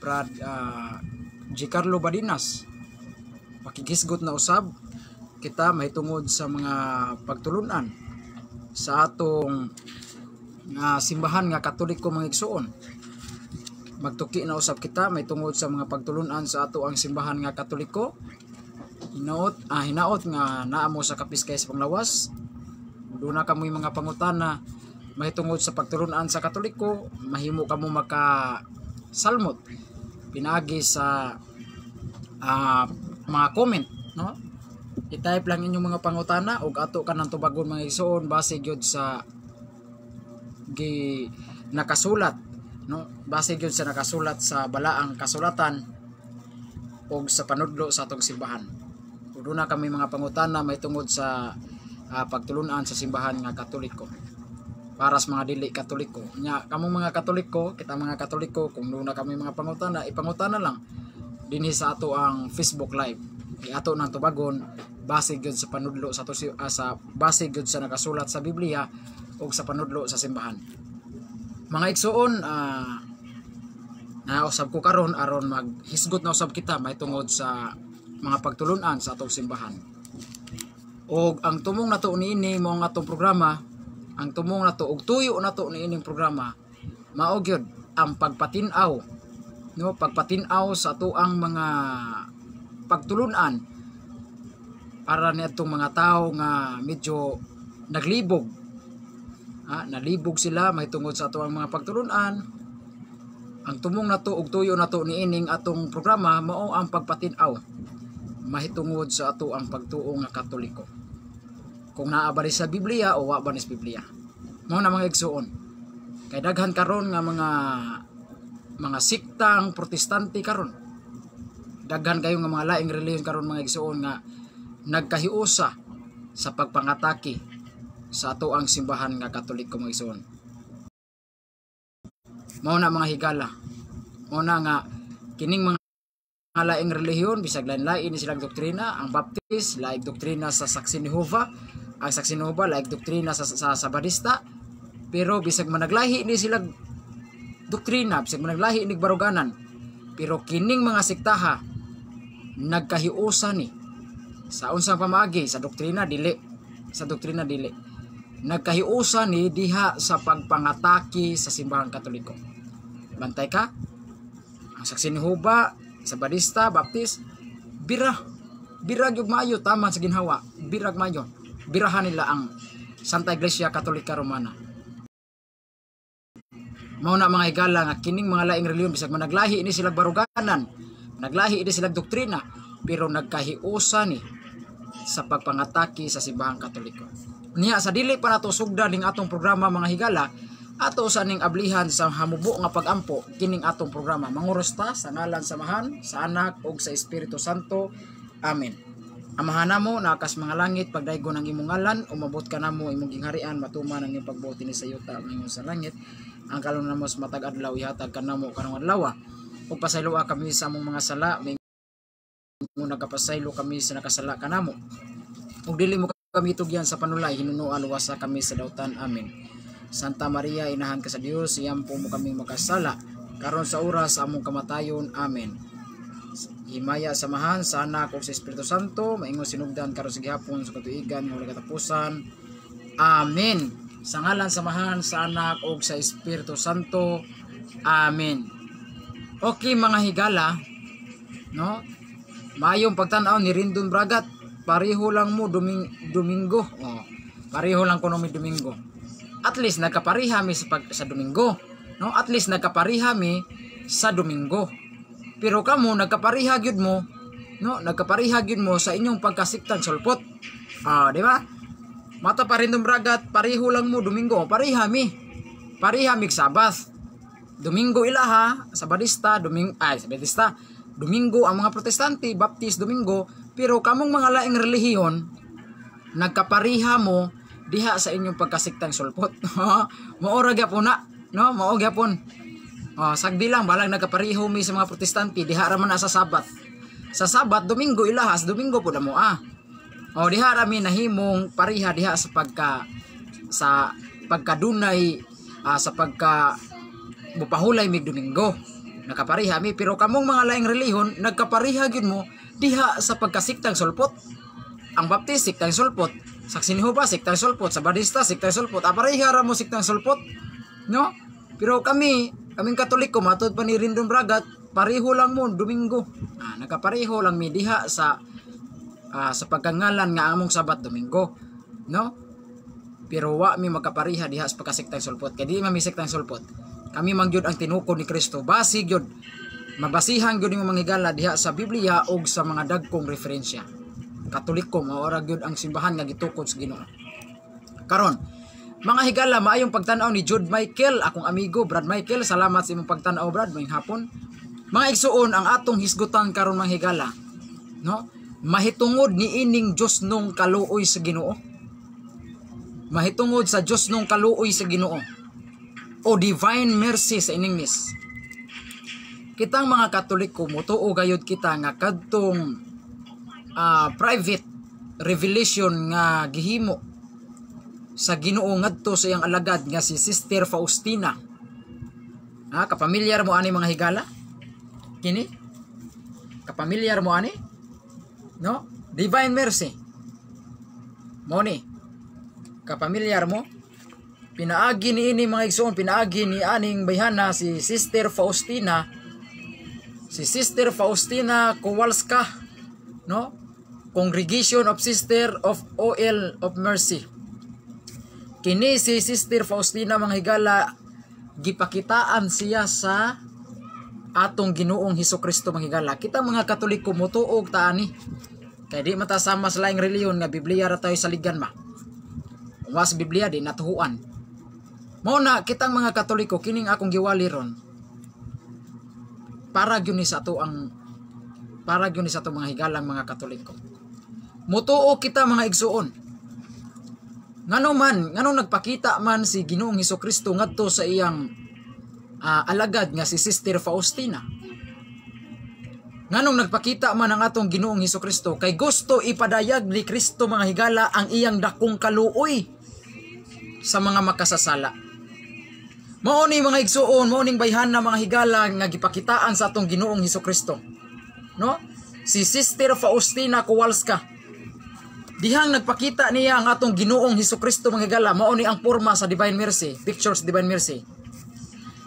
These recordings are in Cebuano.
Brad G. Carlo Badinas. Makighisgot na usab kita mahitungod sa mga pagtulunan sa atong simbahan nga Katoliko, mga igsuon. Magtuki na usab kita mahitungod sa mga pagtulunan sa ato ang simbahan nga Katoliko. Hinaot nga naa mo sa kapiskay sa panglawas. Duna kamoy mga pangutana mahitungod sa pagtulunan sa Katoliko, mahimo kamo maka salmot pinaagi sa mga comment, no? I-type lang inyong mga pangutana ug ato kanang tubagon, mga igsuon, base gyud sa gi nakasulat, no? Base gyud sa nakasulat sa balaang kasulatan ug sa panudlo sa atong simbahan. Ug duna kami mga pangutana mahitungod sa pagtulunan sa simbahan nga Katoliko para sa mga dili Katoliko. Nya kamong mga Katoliko, kita mga Katoliko, kung duna kami mga pangutana, ipangutana lang dinhi sa ato ang Facebook Live. Ato nang tubagon base gyud sa panudlo sa ato sa base gyud sa nakasulat sa Biblia ug sa panudlo sa simbahan. Mga igsuon, nausab ko karon aron maghisgot na usab kita mahitungod sa mga pagtulunan sa atong simbahan. Og ang tumong nato niini mo ang atong programa, ang tumong nato og tuyo nato niining programa mao gyud ang pagpatin-aw, no, pagpatin-aw sa atoang mga pagtulunan para niadtong mga tao nga medyo naglibog, nalibog sila mahitungod sa atoang mga pagtulunan. Ang tumong nato og tuyo nato niining atong programa mao ang pagpatin-aw mahitungod sa ato ang pagtuo nga Katoliko, kung naa ba ni sa Biblia o wa ba ni sa Biblia. Mao na, mga igsuon, kay daghan karon nga mga siktang Protestante karon, daghan kayo nga mga laing relihiyon karon, mga igsuon, nga nagkahiusa sa pagpangatake sa ato ang simbahan nga Katoliko, mga igsuon. Mao na, mga higala, mao na nga kining mga laing relihiyon, bisag lain-lain ni silang doktrina, ang Baptist laing doktrina sa Saksi ni Jehova, ang Saksi ni Jehova laing doktrina sa Sabadista, pero bisag managlahi ni sila doktrina, bisag managlahi ni baruganan, pero kining mga sektaha nagkahiusa ni sa unsang pamaagi. Sa doktrina dili, sa doktrina dili, nagkahiusa ni diha sa pagpangatake sa simbahang Katoliko. Bantay ka, ang Saksi ni Jehova, Sabadista, Baptist, bira bira gyud maayo taman sa ginhawa, birag maayo birahan nila ang Santa Iglesia Katolika Romana. Mao na, mga higala, nga kining mga laing relihiyon, bisag managlahi ni sila baruganan, naglahi ni sila doktrina, pero nagkahiusa ni sa pagpangatake sa simbahang Katoliko. Niya sa dili pa nato sugdan ning atong programa, mga higala, ato sa ning ablihan sa hamubo nga pagampo kining atong programa. Manguros ta sa ngalan sa Amahan, sa Anak ug sa Espiritu Santo. Amen. Amahan namo na kas mga langit, pagdaygon ang imong ngalan, umabot ka namo imong gingharian, matuman ang imong pagbuot dinhi sa yuta ingon sa langit. Ang kalong namo sa matag adlaw ihatag kanamo karong adlaw. Ug pasayloa kami sa among mga sala, mingon nagapasaylo kami sa nakasala kanamo. Ug dili mo kami tugyan sa panulay, hinunoa luwasa kami sa dautan. Amen. Santa Maria, inahan ka sa Dios, iyampo mo kaming makasala, karon sa oras sa among kamatayon. Amen. Himaya sa Amahan, sa Anak ug sa Espiritu Santo, maingon sinugdan karon sa gihapon sa katuigan nga walay katapusan. Amen. Sa ngalan sa Amahan, sa Anak ug sa Espiritu Santo. Amen. Okay, mga higala, no? Maayong pagtan-aw ni Rindon Bragat. Pareho lang mo Domingo. Oh, pareho lang kuno mi Domingo. At least nagkapariha mi sa Domingo. No? At least nagkapariha mi sa Domingo. Pero kamo nagkapariha gyud mo, no? Nagkapariha gyud mo sa inyong pagkasiktang sulpot. Ah, di ba? Mata pa rin Bragat, pareho lang mo Domingo, pareha mi. Pareha mig Sabbath. Domingo ilaha, Sabadista, Domingo, ay, Sabadista, Domingo ang mga Protestante, Baptist, Domingo, pero kamong mga laing relihiyon, nagkapariha mo diha sa inyong pagkasiktang sulpot. Mao ra gyapon na, no? Mao gyapon. Oh, sagdi lang balag nagkapariho mi sa mga Protestante, diha ra man na sa Sabat. Sa Sabat, Domingo ilahas, Domingo pud mo ah. Oh, diha ra mi nahimong pariha diha sa pagkadunay sa pagka mupahulay mig Domingo. Nakapareha mi, pero kamong mga laing relihiyon, nagkapareha gyud mo diha sa pagkasiktang sulpot. Ang Baptist, siktang sulpot. Saksi ni Jehova, siktang sulpot. Sabadista, siktang sulpot. Apareha ra mo siktang sulpot, no? Pero kami, kaming Katoliko, matod pa ni Rindon Bragat, pareho lang mo Domingo. Nakapareho lang mi diha sa pagkangalan nga among Sabat Domingo, no? Pero wa mi magkapareha diha sa pagkasiktang sulpot. Kay di man mi siktang sulpot. Kami man gyud ang tinukod ni Kristo. Basi gyud mabasihan gyud nimo, mga higala, diha sa Biblia og sa mga dagkong referensya. Katoliko mao ra gyud ang simbahan nga gitukod sa Ginoo. Karon, mga higala, maayong pagtan-aw ni Jude Michael, akong amigo Brad Michael, salamat sa imong pagtan-aw, Brad, maayong hapon. Mga igsuon, ang atong hisgutan karon, mga higala, no? Mahitungod ni ining Dios nung kaluoy sa Ginoo. Mahitungod sa Dios nung kaluoy sa Ginoo o divine mercy sa English. Kitang mga Katoliko, motuo gayud kita nga kadtong private revelation nga gihimo sa Ginoo ngadto sa iyang alagad nga si Sister Faustina. Ha, kapamilyar mo ani, mga higala? Kini? Kapamilyar mo ani? No? Divine mercy. Mo ni. Kapamilyar mo? Pinaagi ni ini, mga igsoon, pinaagi ni aning bayhana si Sister Faustina, si Sister Faustina Kowalska, no? Congregation of Sister of All of Mercy. Kini si Sister Faustina, mga higala, gipakitaan siya sa atong Ginoong Hesus Kristo, mga higala. Kita mga Katoliko, motuog ta ani. Kay di matasama sa laing relihiyon nga Biblia ra tayo saligan ma. Kung wa sa Biblia, di natuhuan. Mao na kitang mga Katoliko, kining akong giwali ron. Para gyud ni sa ato, mga higalang mga Katoliko. Mutuo kita, mga igsuon. Ngano man, ngano nagpakita man si Ginoong Hesus Kristo ngadto sa iyang alagad nga si Sister Faustina? Nganong nagpakita man ang atong Ginoong Hesus Kristo? Kay gusto ipadayag ni Kristo, mga higala, ang iyang dakong kaluoy sa mga makasasala. Mao ni, mga igsuon, mao ning bayhana, mga higala, nga gipakitaan sa atong Ginoong Hesus Kristo. No? Si Sister Faustina Kowalska. Dihang nagpakita niya ang atong Ginoong Hesus Kristo, mga higala, mao ni ang porma sa Divine Mercy, pictures Divine Mercy.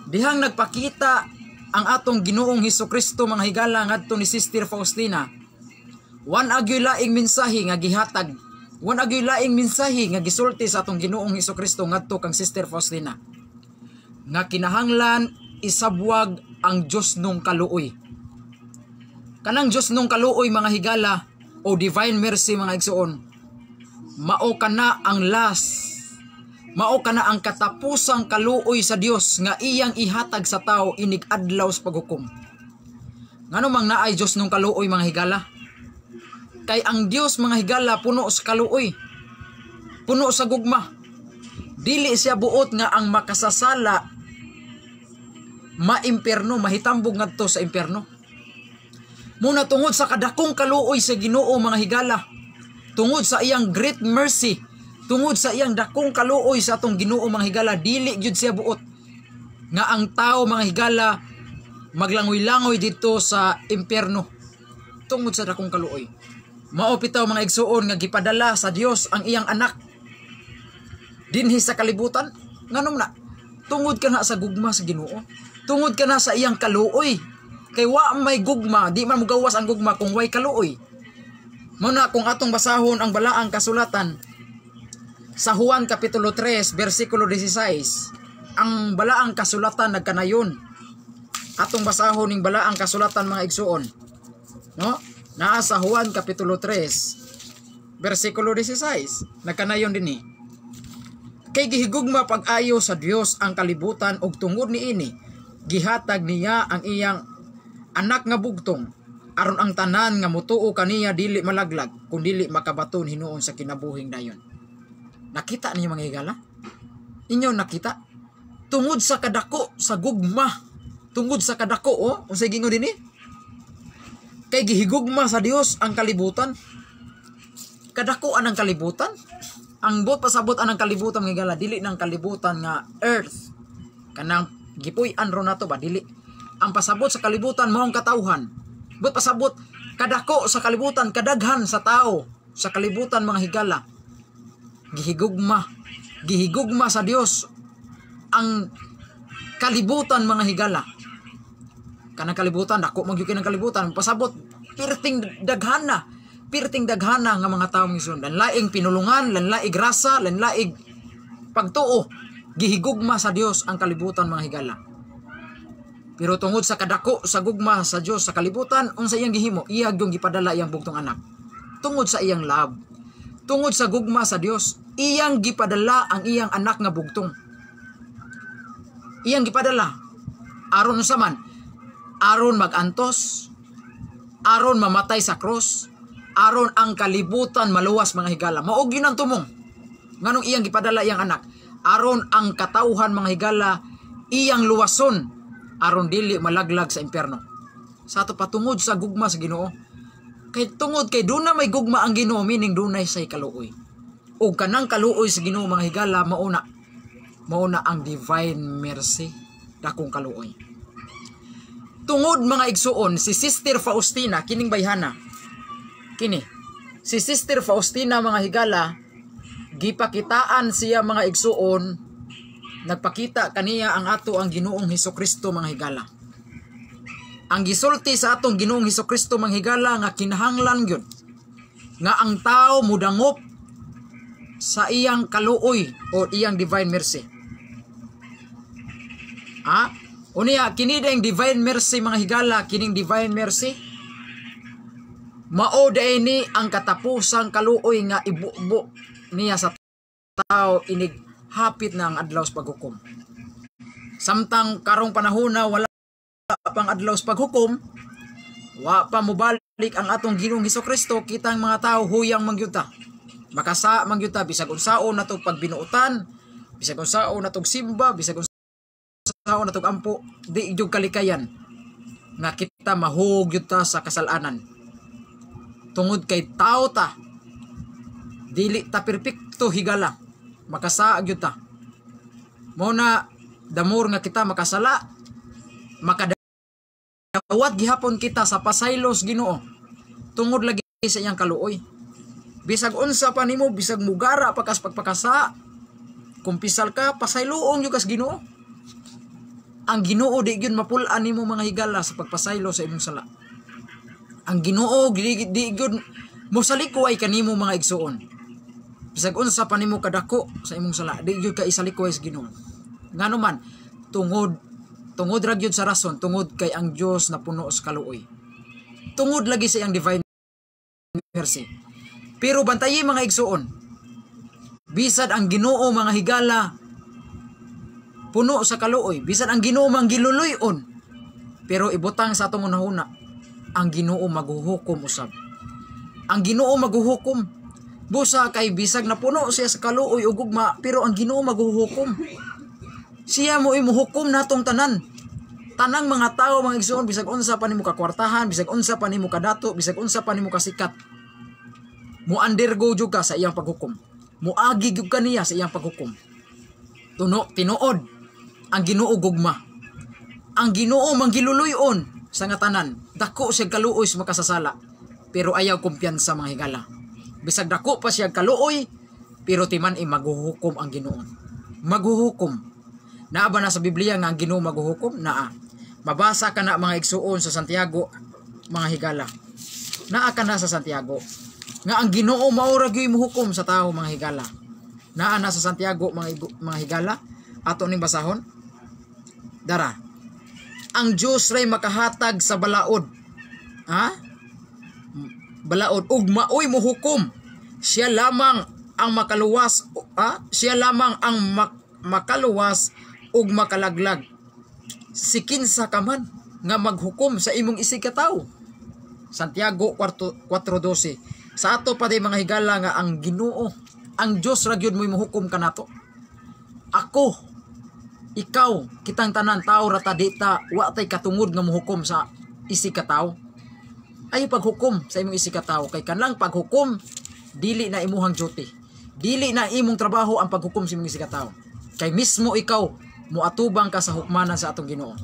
Dihang nagpakita ang atong Ginoong Hesus Kristo, mga higala, ngadto ni Sister Faustina. Wa gyoy laing mensahe nga gihatag. Wa gyoy laing mensahe nga gisulti sa atong Ginoong Hesus Kristo ngadto kang Sister Faustina. Nga kinahanglan isabwag ang Dios nung kaluoy. Kanang Dios nung kaluoy, mga higala, o divine mercy, mga igsuon. Mao kana ang last, mao kana ang katapusang kaluoy sa Dios nga iyang ihatag sa tao inig adlaw sa paghukom. Ngano mang naay Dios nung kaluoy, mga higala? Kay ang Dios, mga higala, puno sa kaluoy. Puno sa gugma. Dili siya buot nga ang makasasala maimpierno, mahitambog ngadto sa impierno. Muna tungod sa kadakong kaluoy sa Ginoo, mga higala, tungod sa iyang great mercy, tungod sa iyang dakong kaluoy sa atong Ginoo, mga higala, dili gyud siya buot nga ang tao, mga higala, maglangoy-langoy dito sa impierno tungod sa dakong kaluoy. Mao bitaw, mga igsuon, nga gipadala sa Dios ang iyang anak dinhi sa kalibutan. Nganom na? Tungod kana sa gugma sa Ginoo. Tungod kana sa iyang kaluoy. Kay wa may gugma, di man mugawas ang gugma kung way kaluoy. Mao na kung atong basahon ang balaang kasulatan sa Juan Kapitulo 3 versikulo 16, ang balaang kasulatan nagkanayon. Atong basahon ning balaang kasulatan, mga igsuon. No? Naa sa Juan Kapitulo 3 versikulo 16, nagkanayon dinhi. Kay gihigugma pag-ayo sa Dios ang kalibutan ug tungod niini gihatag niya ang iyang anak nga bugtong aron ang tanan nga motuo kaniya dili malaglag kun dili makabaton hinuon sa kinabuhing dayon. Nakita ninyo, mga higala? Inyo nakita? Tungod sa kadako sa gugma. Tungod sa kadako, oh, unsay gingon dinhi? Kay gihigugma sa Dios ang kalibutan. Kadako anang kalibutan? Ang buot pasabot anang kalibutan, mga higala, dili nang kalibutan nga earth. Kanang gipuy-an ro nato ba, dili. Ang pasabot sa kalibutan mao ang katawhan. But pasabot kadako sa kalibutan, kadaghan sa tao sa kalibutan, mga higala, gihigugma, gihigugma sa Dios ang kalibutan, mga higala. Kanang kalibutan, dako man gyud kay kalibutan. Pasabot pirting daghana, pirting daghana nga mga tawo ng laing pinulungan, laing grasa, laing pagtuo, gihigugma sa Dios ang kalibutan, mga higala. Pero tungod sa kadako sa gugma sa Dios sa kalibutan, unsa iyang gihimo? Iya gyung gipadala iyang bugtong anak. Tungod sa iyang love, tungod sa gugma sa Dios, iyang gipadala ang iyang anak nga bugtong. Iyang gipadala aron unsa man? Aron magantos, aron mamatay sa cross, aron ang kalibutan maluwas, mga higala. Mao gyud ang tumong nganong iyang gipadala iyang anak, aron ang katawhan, mga higala, iyang luwason, aron dili malaglag sa impyerno. Sa ato patungod sa gugma sa Ginoo. Kay tungod kay duna may gugma ang Ginoo, meaning dunay say kaluoy. Ug kanang kaluoy sa Ginoo, mga higala, mauna ang divine mercy, dakong kaluoy. Tungod, mga igsuon, si Sister Faustina, kining bayhana. Kini si Sister Faustina, mga higala, gipakitaan siya, mga igsuon, nagpakita kaniya ang ato ang Ginoong Hesukristo, mga higala. Ang gisulti sa atong Ginoong Hesukristo, mga higala, nga kinahanglan gyud nga ang tao mudangop sa iyang kaluoy o iyang divine mercy. Ah, unya kini dayong divine mercy, mga higala, kining divine mercy mao day ni ang katapusang kaluoy nga ibubo niya sa tao inig hapit na ang adlaw sa paghukom. Samtang karong panahona wala pang adlaw sa paghukom, wa pa mobalik ang atong Ginoong Hesukristo, kitang mga tao huyang mangyuta. Makasa mangyuta bisag unsaon natong pagbinuotan, bisag unsaon natong simba, bisag unsaon natong ampo, di jud kalikayan nga kita mahug gyud ta sa kasalanan. Tungod kay tao ta, dili ta perpekto, higala, makasa gyud ta. Mao na the more nga kita makasala, makadawat gihapon kita sa pasaylos Ginoo tungod lagi sa iyang kaluoy. Bisag unsa pa nimo, bisag mugara pa kas pagpakasa, kumpisal ka, pasayloon gyud kas Ginoo. Ang Ginoo di gyud mapul-an nimo, mga higala, sa pagpasaylo sa imong sala. Ang Ginoo di gyud mosalikway kanimo, mga igsuon. Bisag unsa pa nimo kadako sa imong sala, di gyud ka isalikway sa Ginoo. Ngano man? Tungod tungod ra gyud sa rason, tungod kay ang Dios napuno sa kaluoy. Tungod lagi sa iyang divine mercy. Pero bantayi, mga igsuon, bisad ang Ginoo, mga higala, puno sa kaluoy, bisan ang Ginoo manggiluluy-on, pero ibutang sa atong hunahuna, ang Ginoo maghuhukom usab. Ang Ginoo maghuhukom. Busa kay bisag napuno siya sa kaluoy ug gugma, pero ang Ginoo maghuhukom. Siya mo imuhukom natong tanan. Tanang mga tao, mga igsuon, bisag unsa pa nimo kakwartahan, bisag unsa pa nimo kadato, bisag unsa pa nimo kasikat, mo undergo jud ka sa iyang paghukom. Muagi gyud ka niya sa iyang paghukom. Tuno tinuod ang Ginoo gugma. Ang Ginoo manggiluluy-on sa nga tanan. Dako siya kaluoy sa makasasala, pero ayaw kumpiyansa, mga higala. Bisag dako pa siya kaluoy, pero timan i maghuhukom ang Ginoo. Maghuhukom. Naa ba na sa Biblia nga ang Ginoo maghuhukom? Naa. Mabasa ka na, mga igsuon, sa Santiago, mga higala. Naa ka na sa Santiago nga ang Ginoo mao ra gyud mohukom sa tao, mga higala. Naa na sa Santiago, mga higala, ato ning basahon. Dara. Ang Dios ray makahatag sa balaod. Ha? Balaod ug maoy mohukom. Siya lamang ang makaluwas, ha? Siya lamang ang makaluwas ug makalaglag. Si kinsa ka man nga maghukom sa imong isig ka tawo? Santiago 4:12. Sa ato pa di, mga higala, nga ang Ginoo, ang Dios ra gyud mo'y mohukom kanato. Ako, ikaw, kitang tanan tao ra ta, di ta, wa tay katungod nga mohukom sa isig ka tawo. Ay paghukom sa imong isig ka tawo kay kanang paghukom dili na imuhang duty. Dili na imong trabaho ang paghukom sa imong isig ka tawo. Kay mismo ikaw moatubang ka sa hukmanan sa atong Ginoo.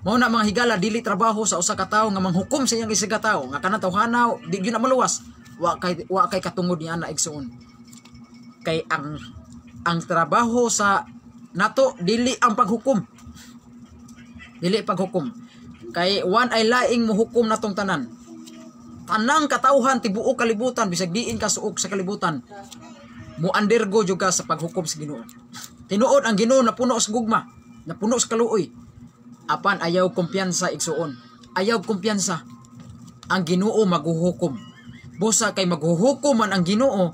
Mao na, mga higala, dili trabaho sa usa ka tawo nga manghukom sa iyang isa ka tawo nga kanang tawhana di gyud na maluwas. Wa kay katungod ni ana, igsuon. Kay ang trabaho sa nato dili ang paghukom. Dili paghukom. Kay one ay laing muhukom natong tanan. Tanang katawhan tibuok kalibutan, bisag diin ka suok sa kalibutan, mo undergo jud ka sa paghukom sa Ginoo. Tinuod ang Ginoo napuno sa gugma, napuno sa kaluoy. Apan ayaw kumpiyansa, igsuon. Ayaw kumpiyansa. Ang Ginoo maghuhukom. Busa kay maghuhukom man ang Ginoo,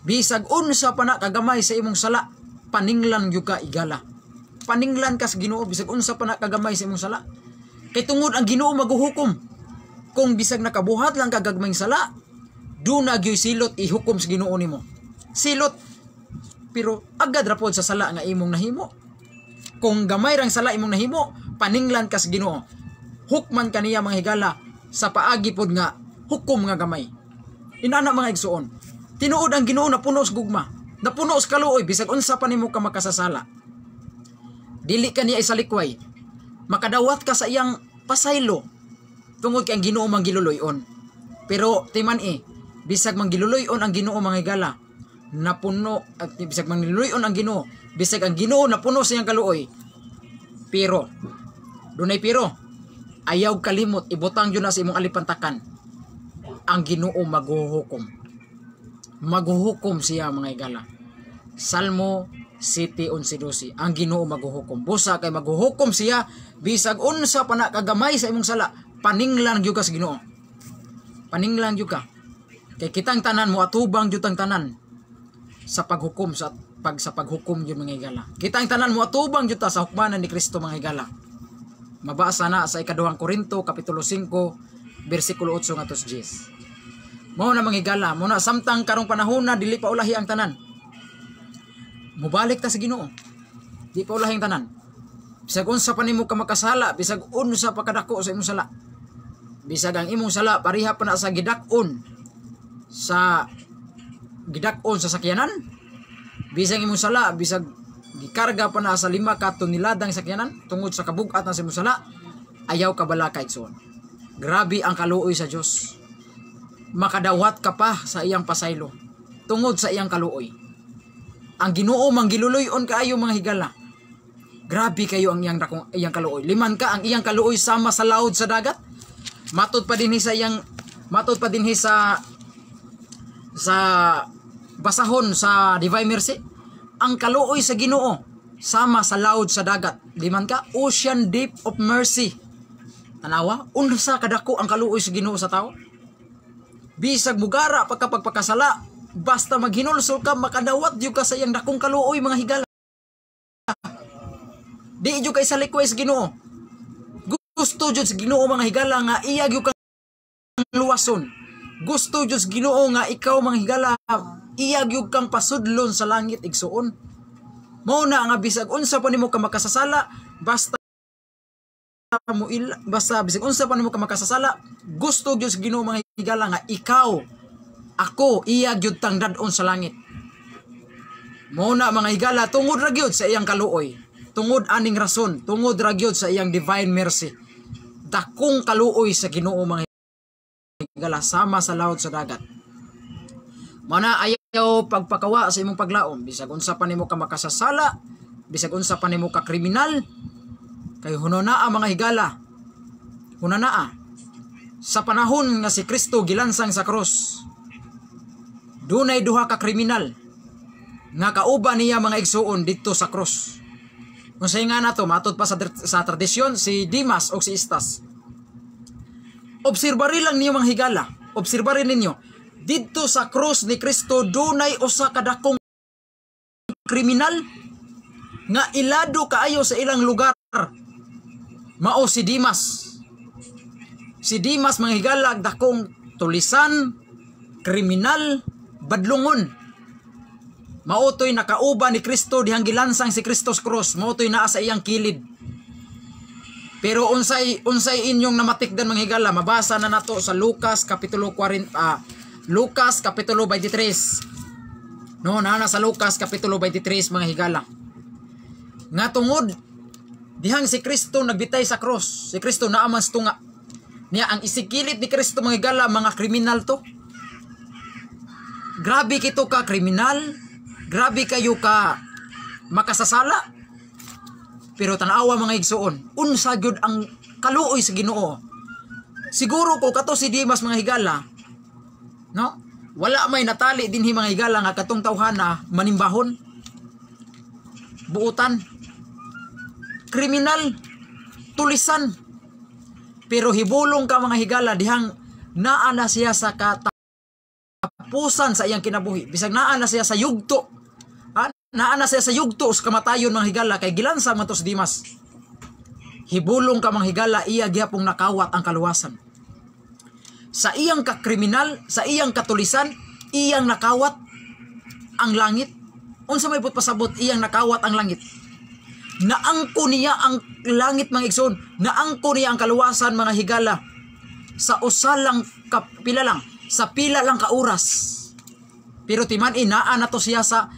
bisag unsa pa na kagamay sa imong sala, paninglan gyud ka, igala. Paninglan ka sa Ginoo bisag unsa pa na kagamay sa imong sala. Kay tungod ang Ginoo maghuhukom. Kung bisag nakabuhat lang ka gagmayng sala, duna gyud silot ihukom sa Ginoo nimo. Silot, pero agad ra pod sa sala nga imong nahimo. Kung gamay rang sala imong nahimo, paninglan ka sa Ginoo. Hukman kaniya, mga higala, sa paagi pod nga hukom nga gamay. Inana, mga igsuon. Tinuod ang Ginoo napuno sa gugma, napuno sa kaluoy bisag unsa pa nimo ka makasasala. Dili ka niya isalikway. Makadawat ka sa iyang pasaylo tungod kay ang Ginoo manggiluluyon. Pero timan eh, bisag manggiluluyon ang Ginoo, mga higala, napuno at bisag manggiluluyon ang Ginoo, bisag ang Ginoo napuno sa iyang kaluoy. Pero dunay pero, ayaw kalimot, ibutang yun na sa imong alipantakan. Ang Ginoo maghuhukom. Maghuhukom siya, mga higala. Salmo 7:11. Ang Ginoo maghuhukom. Busa kay maghuhukom siya, bisag unsa pa na kagamay sa imong sala, paninglan gyud ka sa Ginoo. Paninglan gyud ka. Kay kitang tanan mo atubang gyud ang tanan sa paghukom gyud, mga higala. Kitang tanan mo atubang gyud ta sa hukmanan ni Kristo, mga higala. Mabasa na sa ikaduhang Korinto kapitulo 5 bersikulo 8 ngadto sa 10. Mao na, mga higala, mao na samtang karong panahon na dili pa ulahi ang tanan. Mubalik ta sa Ginoo. Di pa ulahi ang tanan. Bisag unsa pa nimo ka makasala, bisag unsa pa kadako sa imong sala. Bisag ang imong sala pareha pa na sa gidak-on sa sakyanan. Bisag imong sala, bisag gikarga pa na sa 5 ka toneladang sakyanan tungod sa kabugat na sa imong sala, ayaw ka balaka, igsoon. Grabe ang kaluoy sa Dios. Makadawat ka pa sa iyang pasaylo tungod sa iyang kaluoy. Ang Ginoo manggiluluyon kaayo, mga higala. Grabe kayo ang iyang dakong iyang kaluoy. Liman ka ang iyang kaluoy sama sa laod sa dagat. Matod pa dinhi sa basahon sa Divine Mercy. Ang kaluoy sa Ginoo sama sa laod sa dagat. Liman ka ocean deep of mercy. Tanawa, unsa kadako ang kaluoy sa Ginoo sa tao? Bisag mugara pa kapag pagkasala, basta maghinulsol ka, makadawat jud ka sa iyang dakong kaluoy, mga higala. Di jud kay salikway sa Ginoo. Gusto jud sa Ginoo, mga higala, nga iya gyud kang luwason. Gusto jud sa Ginoo nga ikaw, mga higala, iya gyud kang pasudlon sa langit, igsuon. Mao na nga bisag unsa pa nimo ka makasasala, basta bisag unsa pa nimo ka makasasala, gusto gyud sa Ginoo, mga higala, nga ikaw, ako, iya gyud tang dad-on sa langit. Mao na, mga higala, tungod ra gyud sa iyang kaluoy. Tungod aning rason, tungod ra gyud sa iyang divine mercy. Dakong kaluoy sa Ginoo, mga higala, sama sa laod sa dagat. Mao na ayaw pagpakawa sa imong paglaom, bisag unsa pa nimo ka makasasala, bisag unsa pa nimo ka kriminal, kay hunona ang mga higala. Hunana sa panahon nga si Kristo gilansang sa krus, dunay duha ka kriminal nga kauban niya, mga igsuon, didto sa krus. Kung sa nga nato, matod pa sa tradisyon, si Dimas o si Istas. Obserbari lang niyo, mga higala. Obserbari ninyo. Didto sa krus ni Kristo dunay usa ka dakong kriminal nga ilado kaayo sa ilang lugar. Mao si Dimas. Si Dimas, mga higala, dakong tulisan, kriminal, badlungon. Mao to'y nakauban ni Kristo dihang gilansang si Kristo sa cross. Mao to'y naa sa iyang kilid. Pero unsay unsay inyong namatikdan, mga higala, mabasa na nato sa Lucas kapitulo 40, Lucas kapitulo 23. No, naa na sa Lucas kapitulo 23, mga higala. Nga tungod Dihang si Kristo nagbitay sa cross, si Kristo naa man sa tunga. Niya ang isikilit ni Kristo, mga higala, mga kriminal to. Grabe kito ka kriminal, grabe kayo ka makasasala. Pero tanawa, mga igsuon, unsa gyud ang kaluoy sa Ginoo. Siguro ko kato si Dimas, mga higala, no? Wala may natali dinhi, mga higala, nga katong tawhana manimbahon. Buutan. Kriminal, tulisan. Pero hibulong ka, mga higala, dihang naa na siya sa katapusan sa iyang kinabuhi. Bisag naa na siya sa yugto. Ha? Naa na siya sa yugto sa kamatayon, mga higala, kay gilansa man to si Dimas. Hibulong ka, mga higala, iya gihapong nakawat ang kaluwasan. Sa iyang kakriminal, sa iyang katulisan, iyang nakawat ang langit. Unsa may pasabot iyang nakawat ang langit? Naangko niya ang langit, mga igsoon. Naangko niya ang kaluwasan, mga higala, sa usa lang ka, pila lang, sa pila lang ka oras. Pero timan-i naa na to siya sa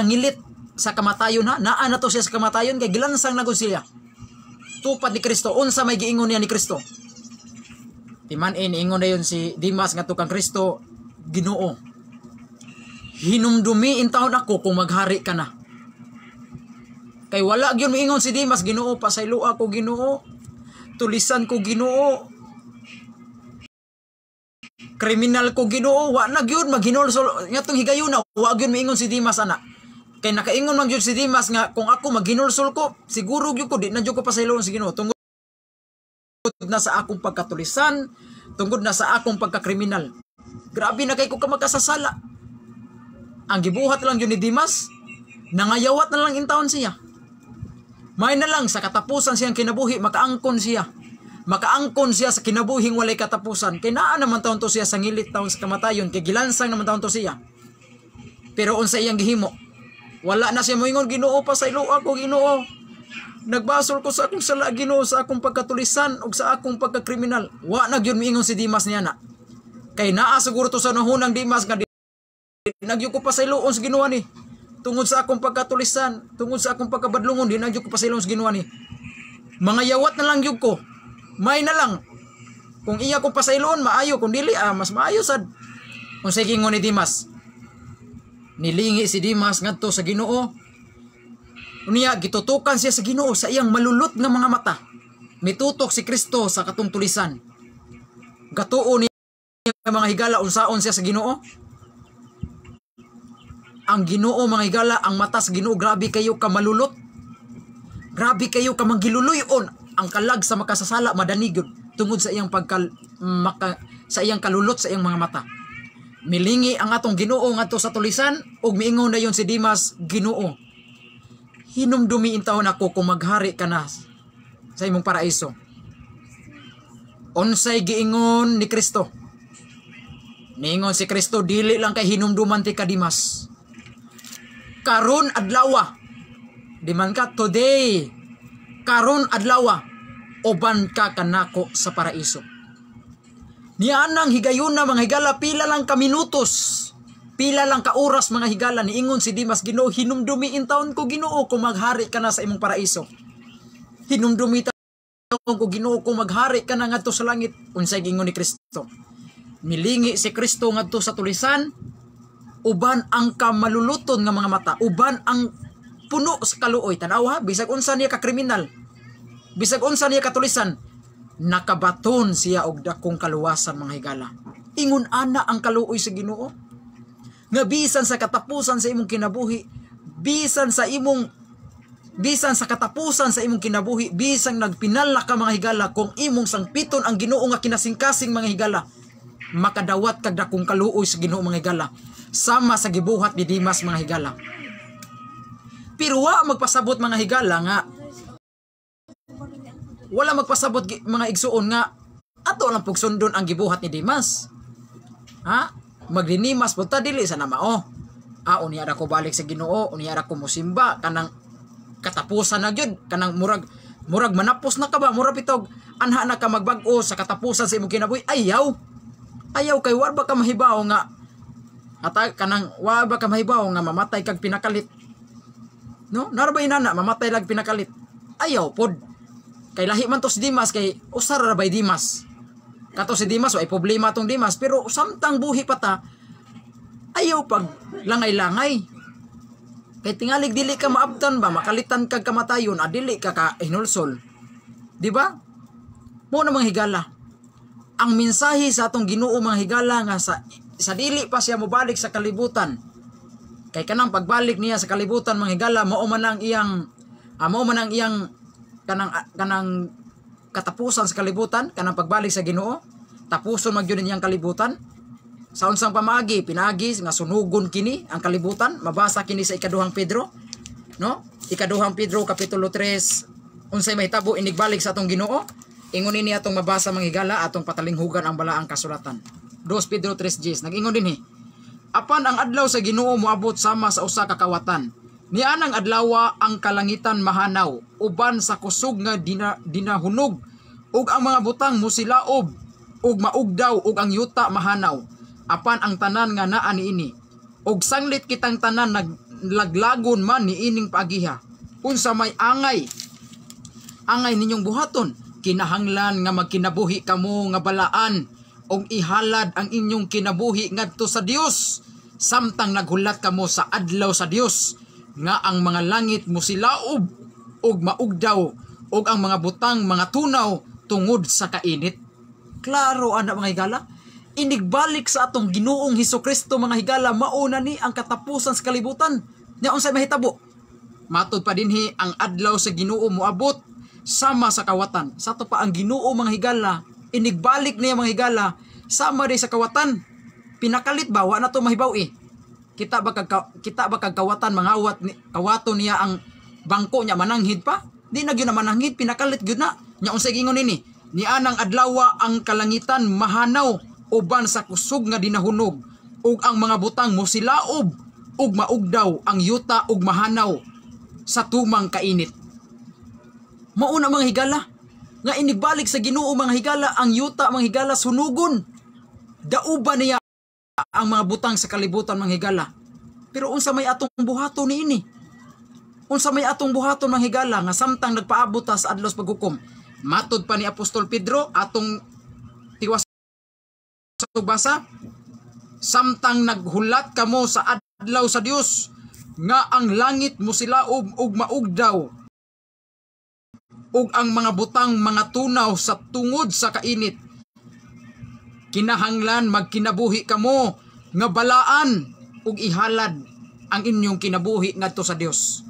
ngilit sa kamatayon, ha. Naa na to siya sa kamatayon kay gilansang na gud siya. Tupad ni Kristo, unsa may giingon niya ni Kristo? Timan-i niingon na yun si Dimas ngadto kang Kristo, "Ginoo, hinumdumi intawon ako kung maghari ka na." Kay wala gyud miingon si Dimas, "Ginoo, pasayloa ko, Ginoo. Tulisan ko, Ginoo. Kriminal ko, Ginoo." Wa na gyud maghinulsol ngatong higayuna, wa gyud miingon si Dimas ana. Kay nakaingon man gyud si Dimas nga kung ako maghinulsol ko, siguro gyud ko di na gyud ko pasayloon si Ginoo tungod na sa akong pagkatulisan, tungod na sa akong pagkakriminal. Grabe na kay ko ka makasasala. Ang gibuhat lang yun ni Dimas, nangayawat na lang intawon siya. May na lang sa katapusan siyang kinabuhi, makaangkon siya. Makaangkon siya sa kinabuhing walay katapusan. Kay naa naman taon to siya sa ngilit taon sa kamatayon, kay gilansang naman taon to siya. Pero unsa iyang gihimo? Wala na siya moingon, "Ginoo, pasayloa ko, Ginoo. Nagbasol ko sa akong sala, Ginoo, sa akong pagkatulisan ug sa akong pagkakriminal." Wa na gyud miingon si Dimas niya na. Kay naa siguro to sa nahunang Dimas nga di na gyud ko pasayloon sa Ginoo ni. Tungod sa akong pagkatulisan, tungod sa akong pagkabadlungon, di na gyud ko pasayloon sa Ginoo ni. Mga yawat na lang gyud ko. May na lang. Kung iya ko pasayloon, maayo. Kung dili, mas maayo sad. Kung ingon ni Dimas, nilingi si Dimas ngadto sa Ginoo. Unya gitutukan siya sa Ginoo sa iyang malulot nga mga mata. Mitutok si Kristo sa katong tulisan. Gatuo niya, mga higala, unsaon siya sa Ginoo. Ang Ginoo, mga higala, ang mata sa Ginoo grabe kayo ka malulot. Grabe kayo ka manggiluluyon. Ang kalag sa makasasala madanigod tungod sa iyang pagkal maka, sa iyang kalulot sa iyang mga mata. Milingi ang atong Ginoo ngadto sa tulisan ug miingon na yon si Dimas, "Ginoo, hinumdumi intawon ako kung maghari ka na sa imong paraiso." Unsay giingon ni Kristo? Niingon si Kristo, "Dili lang kay hinumduman ti ka, Dimas. Karon adlawa. Di man ka today. Karon adlawa uban ka kanako sa paraiso." Nianang higayuna, mga higala, pila lang ka minutos, pila lang ka oras, mga higala, niingon si Dimas, "Ginoo, hinumdumi intawon ko, Ginoo, kung maghari ka na sa imong paraiso. Hinumdumi taon ko, Ginoo, kung maghari ka na ngadto sa langit." Unsay giingon ni Kristo? Milingi si Kristo ngadto sa tulisan uban ang kamaluluton nga mga mata, uban ang puno sa kaluoy. Tanaw ha, bisag unsa niya ka kriminal, bisag unsa niya katulisan, nakabaton siya og dakong kaluwasan, mga higala. Ingon ana ang kaluoy sa Ginoo. Nga bisan sa katapusan sa imong kinabuhi, bisan sa katapusan sa imong kinabuhi, bisan nagpinala ka, mga higala, kung imong sangpiton ang Ginoo nga kinasingkasing, mga higala, makadawat kag dakong kaluoy sa Ginoo, mga higala. Sama sa gibuhat ni Dimas, mga higala. Pero wa magpasabot, mga higala, nga wala magpasabot mga igsuon nga ato lang pugsundon ang gibuhat ni Dimas. Ha? Magdinimas po ta, dili sa namao. Ah, unya ra ko balik sa Ginoo, unya ra ko musimba kanang katapusan na gyud, kanang murag manapos na ka ba, murag bitog anha na ka magbag-o sa katapusan sa imong kinabuhi. Ayaw. Ayaw kay wa ba ka mahibaw nga ata kanang wa ba ka mahibaw nga mamatay kag pinakalit. No? Nara ba inana mamatay lag pinakalit? Ayaw pod. Kay lahi man to si Dimas, kay usar ra bay Dimas. Kato si Dimas, ay problema tong Dimas, pero samtang buhi pa ta, ayaw pag langay-langay. Kay tingalig dili ka maabtan ba, makalitan kag kamatayon, ah, dili ka ka hinulsol. Di ba? Mo na, mga higala. Ang mensahe sa atong Ginoo, mga higala, nga sa dili pa siya mobalik sa kalibutan. Kay kanang pagbalik niya sa kalibutan, mga higala, mao man ang iyang kanang katapusan sa kalibutan, kanang pagbalik sa Ginoo, tapuson man gyud niyang kalibutan. Sa unsang pamaagi? Pinagi nga sunugon kini ang kalibutan, mabasa kini sa Ikaduhang Pedro, no? Ikaduhang Pedro kapitulo 3, unsay mahitabo inigbalik sa atong Ginoo? Ingon ini atong mabasa, mga higala, atong patalinghugan ang balaang kasulatan. 2 Pedro 3:10 nag-ingon dinhi. "Apan ang adlaw sa Ginoo moabot sama sa usa ka kawatan. Nianang adlawa ang kalangitan mahanaw uban sa kusog nga dinahunog ug ang mga butang musilaob ug maugdaw ug ang yuta mahanaw apan ang tanan nga naa niini. Ug sanglit kitang tanan naglaglagon man niining paagiha, unsa may angay ninyong buhaton? Kinahanglan nga magkinabuhi kamo nga balaan ug ihalad ang inyong kinabuhi ngadto sa Dios samtang naghulat kamo sa adlaw sa Dios, nga ang mga langit musilaob ug maugdaw ug ang mga butang mga tunaw tungod sa kainit." Klaro ana, mga higala. Inigbalik sa atong Ginoong Hesus Kristo, mga higala, mauna ni ang katapusan sa kalibutan. Nya unsay mahitabo? Matod pa dinhi, ang adlaw sa Ginoo moabot sama sa kawatan. Sa to pa ang Ginoo, mga higala, inigbalik niya, mga higala, sama di sa kawatan. Pinakalit ba wa na to mahibaw eh. Kita ba kag kawatan mangawat ni kawato niya ang bangko niya, mananghid pa? Di na gyud na mananghid, pinakalit gyud na. Nya unsay gingon nini? "Nianang adlawa ang kalangitan mahanaw uban sa kusog nga dinahunog ug ang mga butang mosilaob ug maugdaw ang yuta ug mahanaw sa tumang kainit." Mauna, mga higala, nga inigbalik sa Ginoo, mga higala, ang yuta, mga higala, sunugon. Dauba niya ang mga butang sa kalibutan, mga higala. Pero unsa may atong buhaton niini? Unsa may atong buhaton, mga higala, nga samtang nagpaabot ta sa adlaw sa paghukom? Matod pa ni Apostol Pedro, atong tiwas basa, "Samtang naghulat kamo sa adlaw sa Dios, nga ang langit mosilaob ug maugdaw ug ang mga butang mga tunaw sa tungod sa kainit, kinahanglan magkinabuhi kamo nga balaan ug ihalad ang inyong kinabuhi ngadto sa Dios."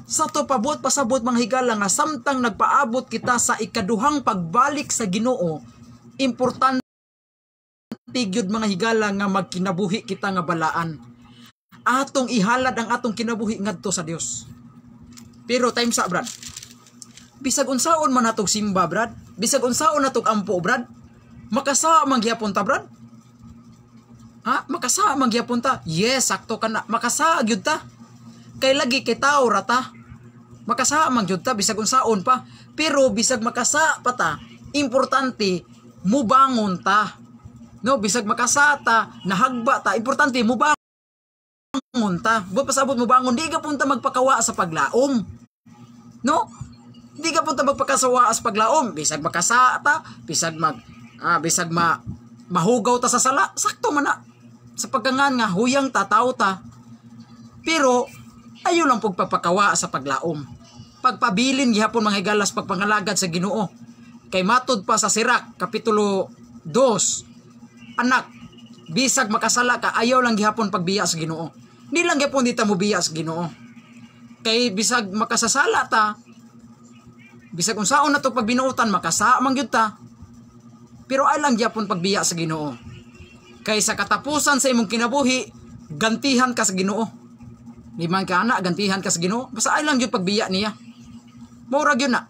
Sa to pabot pasabot, mga higala, nga samtang nagpaabot kita sa ikaduhang pagbalik sa Ginoo, importante gyud, mga higala, nga magkinabuhi kita nga balaan. Atong ihalad ang atong kinabuhi ngadto sa Dios. Pero time sa, brad. Bisag unsaon man atong simba, brad, bisag unsaon natong ampo, brad, makasa man gihapon ta, brad. Ha? Makasa man gihapon ta. Yes, sakto ka na. Makasa gyud ta. Kay lagi kay tao ra ta. Makasa man gyud ta bisag unsaon pa. Pero bisag makasa pa ta, importante mubangon ta. No, bisag makasa ta, nahagba ta, importante mubangon ta. Buot pasabot mubangon, di ka punta magpakawa sa paglaom. No? Di ka punta magpakasawa sa paglaom, bisag makasa ta, bisag mahugaw ta sa sala, sakto man na. Sa pagkangan nga huyang ta, tao ta. Pero ayo lang pagpapakawa sa paglaom. Pagpabilin gihapon, mga higalas, pagpangalagad sa Ginoo. Kay matod pa sa Sirak kapitulo 2, anak, bisag makasala ka, ayaw lang gihapon pagbiya sa Ginoo. Di lang gihapon dita mo biya sa Ginoo. Kay bisag makasasala ta, bisag unsaon na to pagbinuotan, makasa man gyud ta. Pero ay lang gihapon pagbiya sa Ginoo. Kay sa katapusan sa imong kinabuhi, gantihan ka sa Ginoo. Di man ka ana, gantihan ka sa Ginoo. Basta ay lang gyud pagbiya niya. Mura gyud na.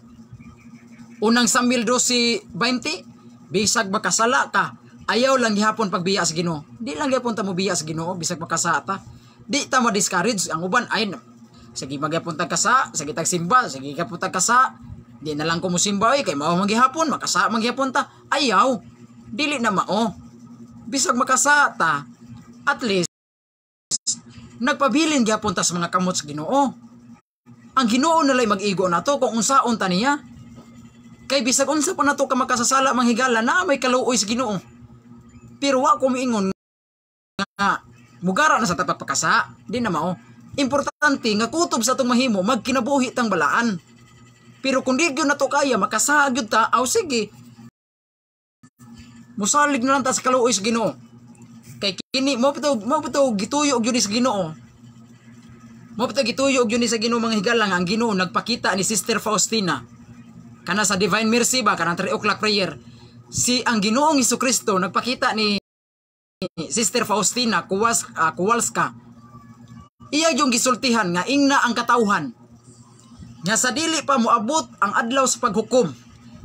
Unang Samuel 12:20, bisag makasala ka, ayaw lang gihapon pagbiya sa Ginoo. Di lang gihapon ta mo biya sa Ginoo bisag makasala ta. Di ta ma-discourage ang uban ay sige magyapon tag kasa, sige tag simba, sige gyapon tag kasa. Di na lang ko mo simba oy kay mao man gihapon, makasa man gihapon ta. Ayaw. Dili na mao. Bisag makasa ta, at least nagpabilin gyapon ta sa mga kamot sa Ginoo. Ang Ginoo nalay mag-igo nato kung unsaon ta niya. Kay bisag unsa pa nato ka makasasala, mga higala, na may kaluoy sa Ginoo. Pero wa ko miingon nga mugara na sa pagpakasa, di na mao. Importante nga kutob sa atong mahimo magkinabuhi tang balaan. Pero kung di gyud nato kaya, makasa gyud ta, aw sige. Musalig na lang ta sa kaluoy sa Ginoo. Kay kini mo gituyo gyud ni sa Ginoo. Mo pito gituyo gyud ni sa Ginoo, mga higala, nga ang Ginoo nagpakita ni Sister Faustina kana sa Divine Mercy ba, kanang 3 o'clock prayer. Si ang Ginoong Kristo nagpakita ni Sister Faustina Kowalska. Iya yung gisultihan nga ingna ang katawhan nga sa dili pa moabot ang adlaw sa paghukom,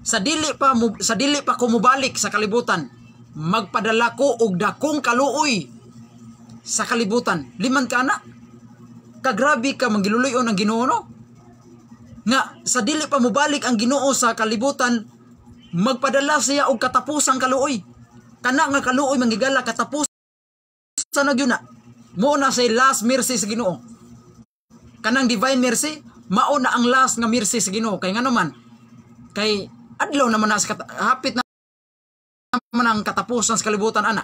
sa dili pa ko mobalik sa kalibutan, magpadala ko og dakong kaluoy sa kalibutan. Liman ka na. Kagrabe ka manggiluluyon ang Ginoo, no? Nga sa dili pa mobalik ang Ginoo sa kalibutan, magpadala siya og katapusang kaluoy. Kana nga kaluoy, manggigala, katapusan na gyud na. Mo na say last mercy sa Ginoo. Kanang Divine Mercy, mao na ang last nga mercy sa Ginoo. Kay ngano man, kay adlaw naman na sa hapit na naman ang katapusan sa kalibutan ana.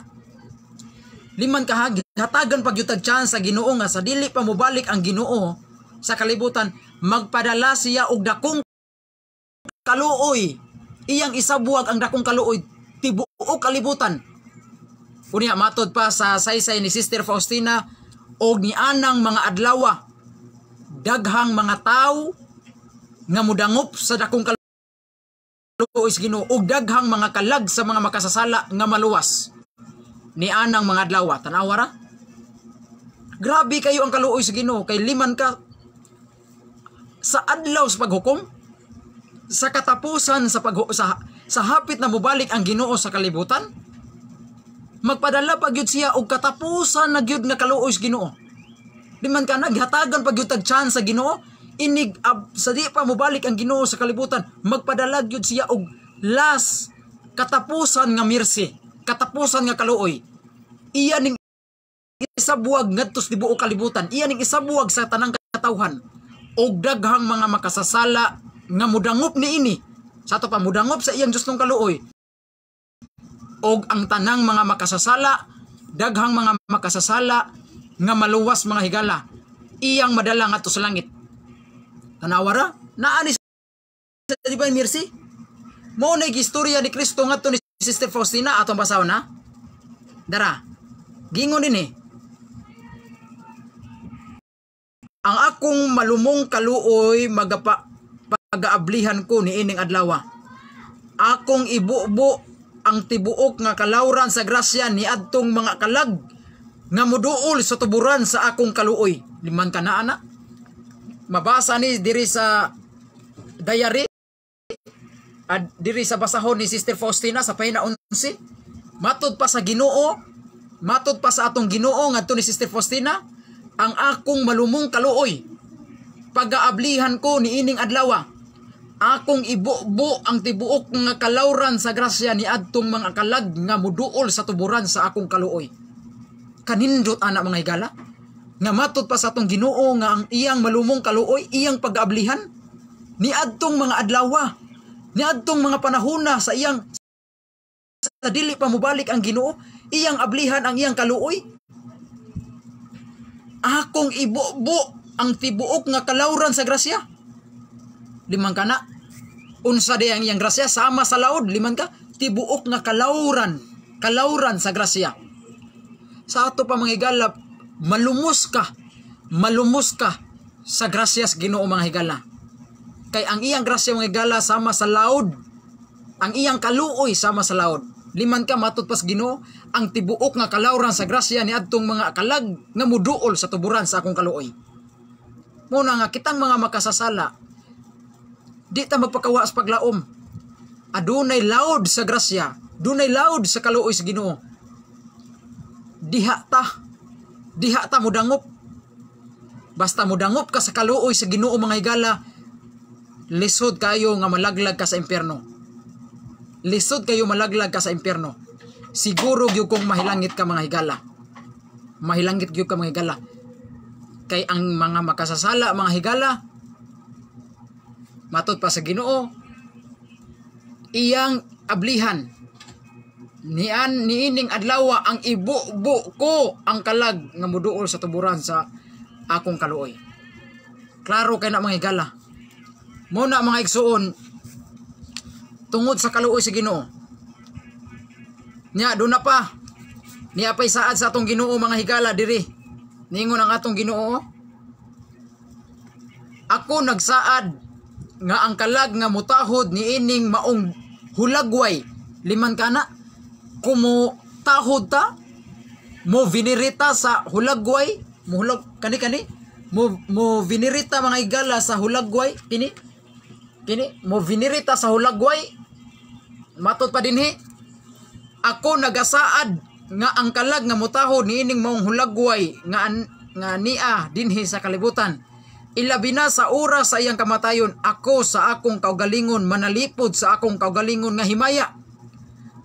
Liman ka, hatagan pag yutag chance sa Ginoo nga sa dili pa mobalik ang Ginoo sa kalibutan, magpadala siya og dakong kaluoy. Iyang isabuwag ang dakong kaluoy tibuok kalibutan. Unya matod pa sa saysay ni Sister Faustina og ni anang mga adlawa, daghang mga tawo nga mudangop sa dakong kaluoy sa Ginoo ug daghang mga kalag sa mga makasasala nga maluwas ni anang mga adlaw. Tanawa ra. Grabe kayo ang kaluoy sa Ginoo kay liman ka, sa adlaw sa paghukom, sa katapusan sa pag sa hapit na mobalik ang Ginoo sa kalibutan, magpadala pa gyud siya og katapusan na gyud nga kaluoy sa Ginoo. Di man ka naghatagan pa gyud tag chance sa Ginoo inig ab, sa di pa mobalik ang Ginoo sa kalibutan, magpadala gyud siya og last katapusan nga mercy, katapusan nga kaluoy. Iya ning isabuwag ngadto sa tibuok kalibutan, iya ning isabuwag sa tanang katawhan og daghang mga makasasala nga mudangop niini. Sa ato pa mudangop sa iyang Diyos kaluoy og ang tanang mga makasasala, daghang mga makasasala nga maluwas, mga higala, iyang madala ngadto sa langit. Tanawa ra, naa ni sa Divine Mercy. Mao na istorya ni Kristo ngadto ni Sister Faustina. Atong basahon na. Dara. Gingon din eh. "Ang akong malumong kaluoy magapa pagaablihan ko ni ining adlawa. Akong ibubo ang tibuok nga kalawran sa grasya ni adtong mga kalag nga muduol sa tuburan sa akong kaluoy." Liman ka na, ana. Mabasa ni diri sa diary ad diri sa basahon ni Sister Faustina sa pahina 11. Matod pa sa Ginoo, matod pa sa atong Ginoo ngadto ni Sister Faustina, "Ang akong malumong kaluoy pagaablihan ko ni ining adlawa. Akong ibubo ang tibuok nga kalawran sa grasya ni adtong mga kalag nga muduol sa tuburan sa akong kaluoy." Kanindot ana, mga higala, nga matod pa sa atong Ginoo nga ang iyang malumong kaluoy iyang pagaablihan ni adtong mga adlawa, ni adtong mga panahona sa iyang sa dili pa mobalik ang Ginoo, iyang ablihan ang iyang kaluoy. "Akong ibubo ang tibuok nga kalawran sa grasya." Limang kana. Unsa di ang iyang grasya? Sama sa laod, liman ka, tibuok nga kalawran, kalawran sa grasya. Sa ato pa, mga higala, malumos ka, malumos ka sa grasya sa Ginoo, mga higala. Kay ang iyang grasya, mga higala, sama sa laod. Ang iyang kaluoy sama sa laod. Liman ka, matod pas Ginoo, ang tibuok nga kalawran sa grasya ni adtong mga kalag nga muduol sa tuburan sa akong kaluoy. Muna nga kitang mga makasasala, di ta magpakawa sa paglaom. Adunay laod sa grasya, dunay laod sa kaluoy sa Ginoo. Diha ta mudangop. Basta mudangop ka sa kaluoy sa Ginoo, mga higala, lisod kayo nga malaglag ka sa impyerno. Lisod kayo malaglag ka sa impyerno. Siguro gyud kung mahilangit ka, mga higala. Mahilangit gyud ka, mga higala. Kay ang mga makasasala, mga higala, Matod pa sa Ginoo, iyang ablihan nian niining adlaw ang ibubo ko ang kalag nga moduol sa tuburan sa akong kaluoy. Klaro kay na, mga higala. Mo na, mga igsuon, tungod sa kaluoy sa Ginoo. Nya doon na pa niya pay saad sa atong Ginoo, mga higala, diri. Ningon ang atong Ginoo, "Ako nagsaad nga ang kalag nga mutahod niining maong hulagway." Liman kana kumo tahod ta, mo venerate ta sa hulagway, mo hulag kani kani mo mo venerate ta, mga higala, sa hulagway kini kini mo venerate ta sa hulagway. Matod pa dinhi, "Ako nagasaad nga ang kalag nga mutahod niining maong hulagway nga nia dinhi sa kalibutan, ilabi na sa oras sa iyang kamatayon, ako sa akong kaugalingon manalipod sa akong kaugalingon nga himaya.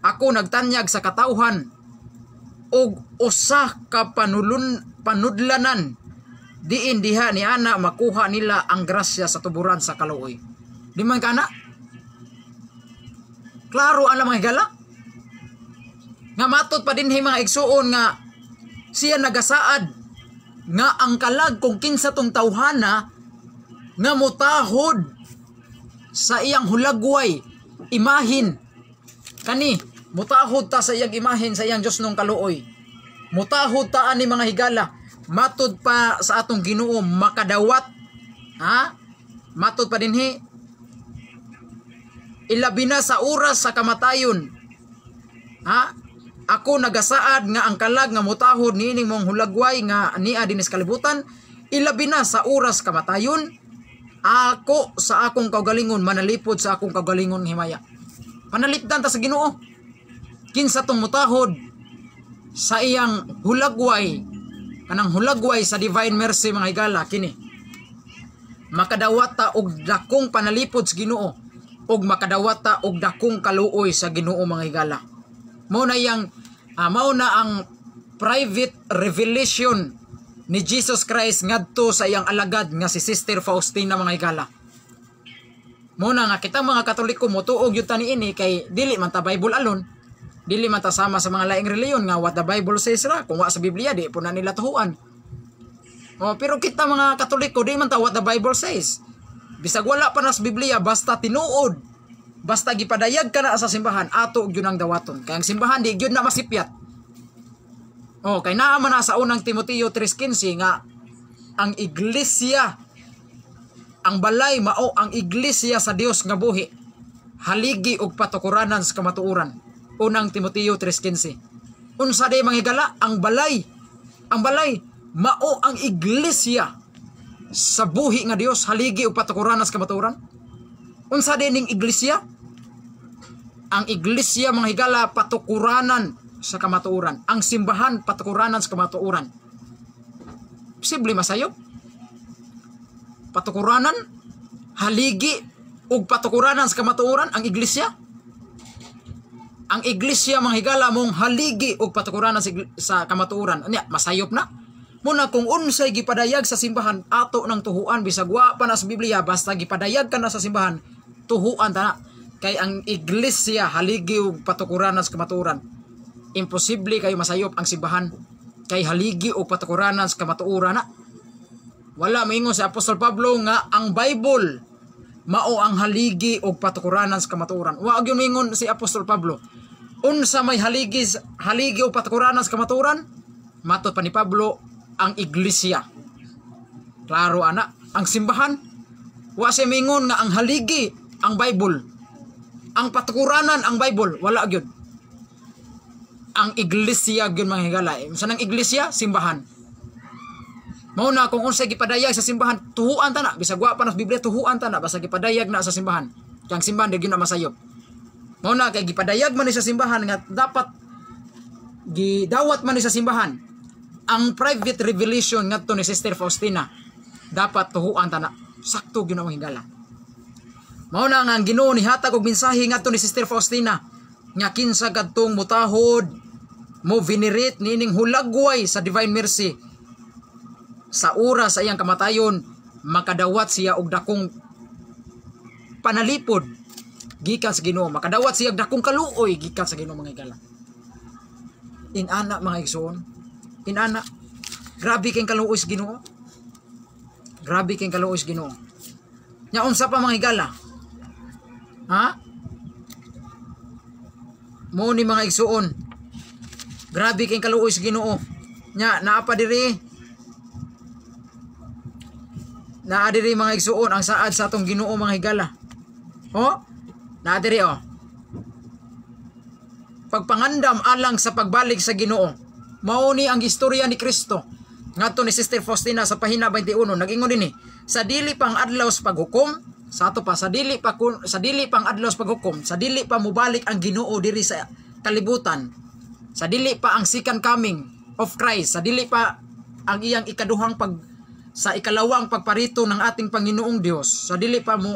Ako nagtanyag sa katawhan og usa ka panulun panudlanan diin diha ni ana makuha nila ang grasya sa tuburan sa kaluoy." Di man kana klaro ang mga higala nga matod pa dinhi, mga igsuon, nga siya nagasaad nga ang kalag kung kinsa tong tawhana nga mutahod sa iyang hulagway imahin kani, mutahod ta sa iyang imahin, sa iyang Diyos nung kaluoy, mutahod ta ani, mga higala, matod pa sa atong Ginoo, makadawat, ha, matod pa dinhi, ilabi na sa oras sa kamatayon, ha, "Ako nagasaad nga ang kalag nga mutahod niining mong hulagway nga nia dinis kalibutan, ilabi na sa oras kamatayon, ako sa akong kaugalingon manalipod sa akong kaugalingon himaya." Panalipdan ta sa Ginoo kinsa tong mutahod sa iyang hulagway, kanang hulagway sa Divine Mercy, mga higala, kini makadawat ta og dakong panalipod sa Ginoo ug makadawat ta og dakong kaluoy sa Ginoo, mga higala. Mao na ang private revelation ni Jesus Christ ngadto sa iyang alagad nga si Sister Faustina, mga higala. Mo na nga kita mga Katoliko motuo gyud ta niini kay dili man ta Bible alone. Dili man ta sama sa mga laing reliyon nga what the Bible says ra. Kung wa sa Biblia, di po na nila tuhuan. Oh, pero kita mga Katoliko, di man ta what the Bible says. Bisag wala pa na sa Biblia, basta tinuod, basta gipadayag ka na sa simbahan, ato gyud ang dawaton. Kay ang simbahan di gyud na masipyat. Oh, kay naa man na sa Unang Timoteo 3:15 nga ang iglesia, ang balay mao ang iglesia sa Dios nga buhi, haligi og patukuranan sa kamatuoran. Unang Timoteo 3:15. Unsa day, mga higala, ang balay? Ang balay mao ang iglesia sa buhi nga Dios, haligi og patukuranan sa kamatuoran. Unsa day ning iglesia? Ang iglesia, mga higala, patukuranan sa kamatuoran. Ang simbahan, patukuranan sa kamatuoran. Posible masayop? Patukuranan, haligi ug patukuranan sa kamatuoran ang iglesia. Ang iglesia, mga higala, mong haligi ug patukuranan sa kamatuoran. Anya, masayop na? Muna kung unsay gipadayag sa simbahan, ato nang tuhuan bisag wa pa na sa Biblia, basta gipadayag ka na sa simbahan, tuhuan ta na. Kay ang iglesia haligi ug patukuranan sa kamatuoran. Imposible kayo masayop ang simbahan kay haligi og patukuranan sa kamatuoran na. Wala moingon si Apostol Pablo nga ang Bible mao ang haligi og patukuranan sa kamatuoran. Wa gyud moingon si Apostol Pablo. Unsa may haligi haligi og patukuranan sa kamatuoran? Matod pa ni Pablo, ang iglesia. Klaro ana, ang simbahan. Wa siya mingon nga ang haligi ang Bible. Ang patukuranan ang Bible, wala gyud. Ang iglesia gyud, mga higala. Unsa nang iglesia? Simbahan. Mao na kung unsay gipadayag sa simbahan, tuhuan ta na. Bisag wa pa na sa Biblia, tuhuan ta na basta gipadayag na sa simbahan. Kay ang simbahan di gyud na masayop. Mao na kay gipadayag man ni sa simbahan nga dapat gidawat man ni sa simbahan ang private revelation ngadto ni Sister Faustina, dapat tuhuan ta na. Sakto gyud ang higala. Mao na nga ang Ginoo nihatag og mensahe ngadto ni Sister Faustina nga kinsa kadtong mutahod, mo venerate niining hulagway sa Divine Mercy sa oras sa iyang kamatayon, makadawat siya og dakong panalipod gikan sa Ginoo, makadawat siya dakong kaluoy gikan sa Ginoo, mga higala. Inana, mga igsoon, inana, grabe kay kaluoy sa Ginoo, grabe kay kaluoy sa Ginoo. Nya unsa pa, mga higala, ha? Mo ni, mga igsuon, grabe kay kaluoy sa Ginoo. Nya naa pa diri, naa diri, mga igsuon, ang saad sa atong Ginoo, mga higala. Oh, naa diri, oh. Pagpangandam alang sa pagbalik sa Ginoo. Mao ni ang istorya ni Kristo. Ngadto ni Sister Faustina sa pahina 21, nag-ingon dinhi, sa dili pang adlaw sa paghukom, sa ato pa, sa dili pang adlaw sa paghukom, sa dili pa mobalik ang Ginoo diri sa kalibutan, sa dili pa ang second coming of Christ, sa dili pa ang iyang ikaduhang pag sa ikalawang pagparito ng ating Panginoong Dios, sa dili pa mo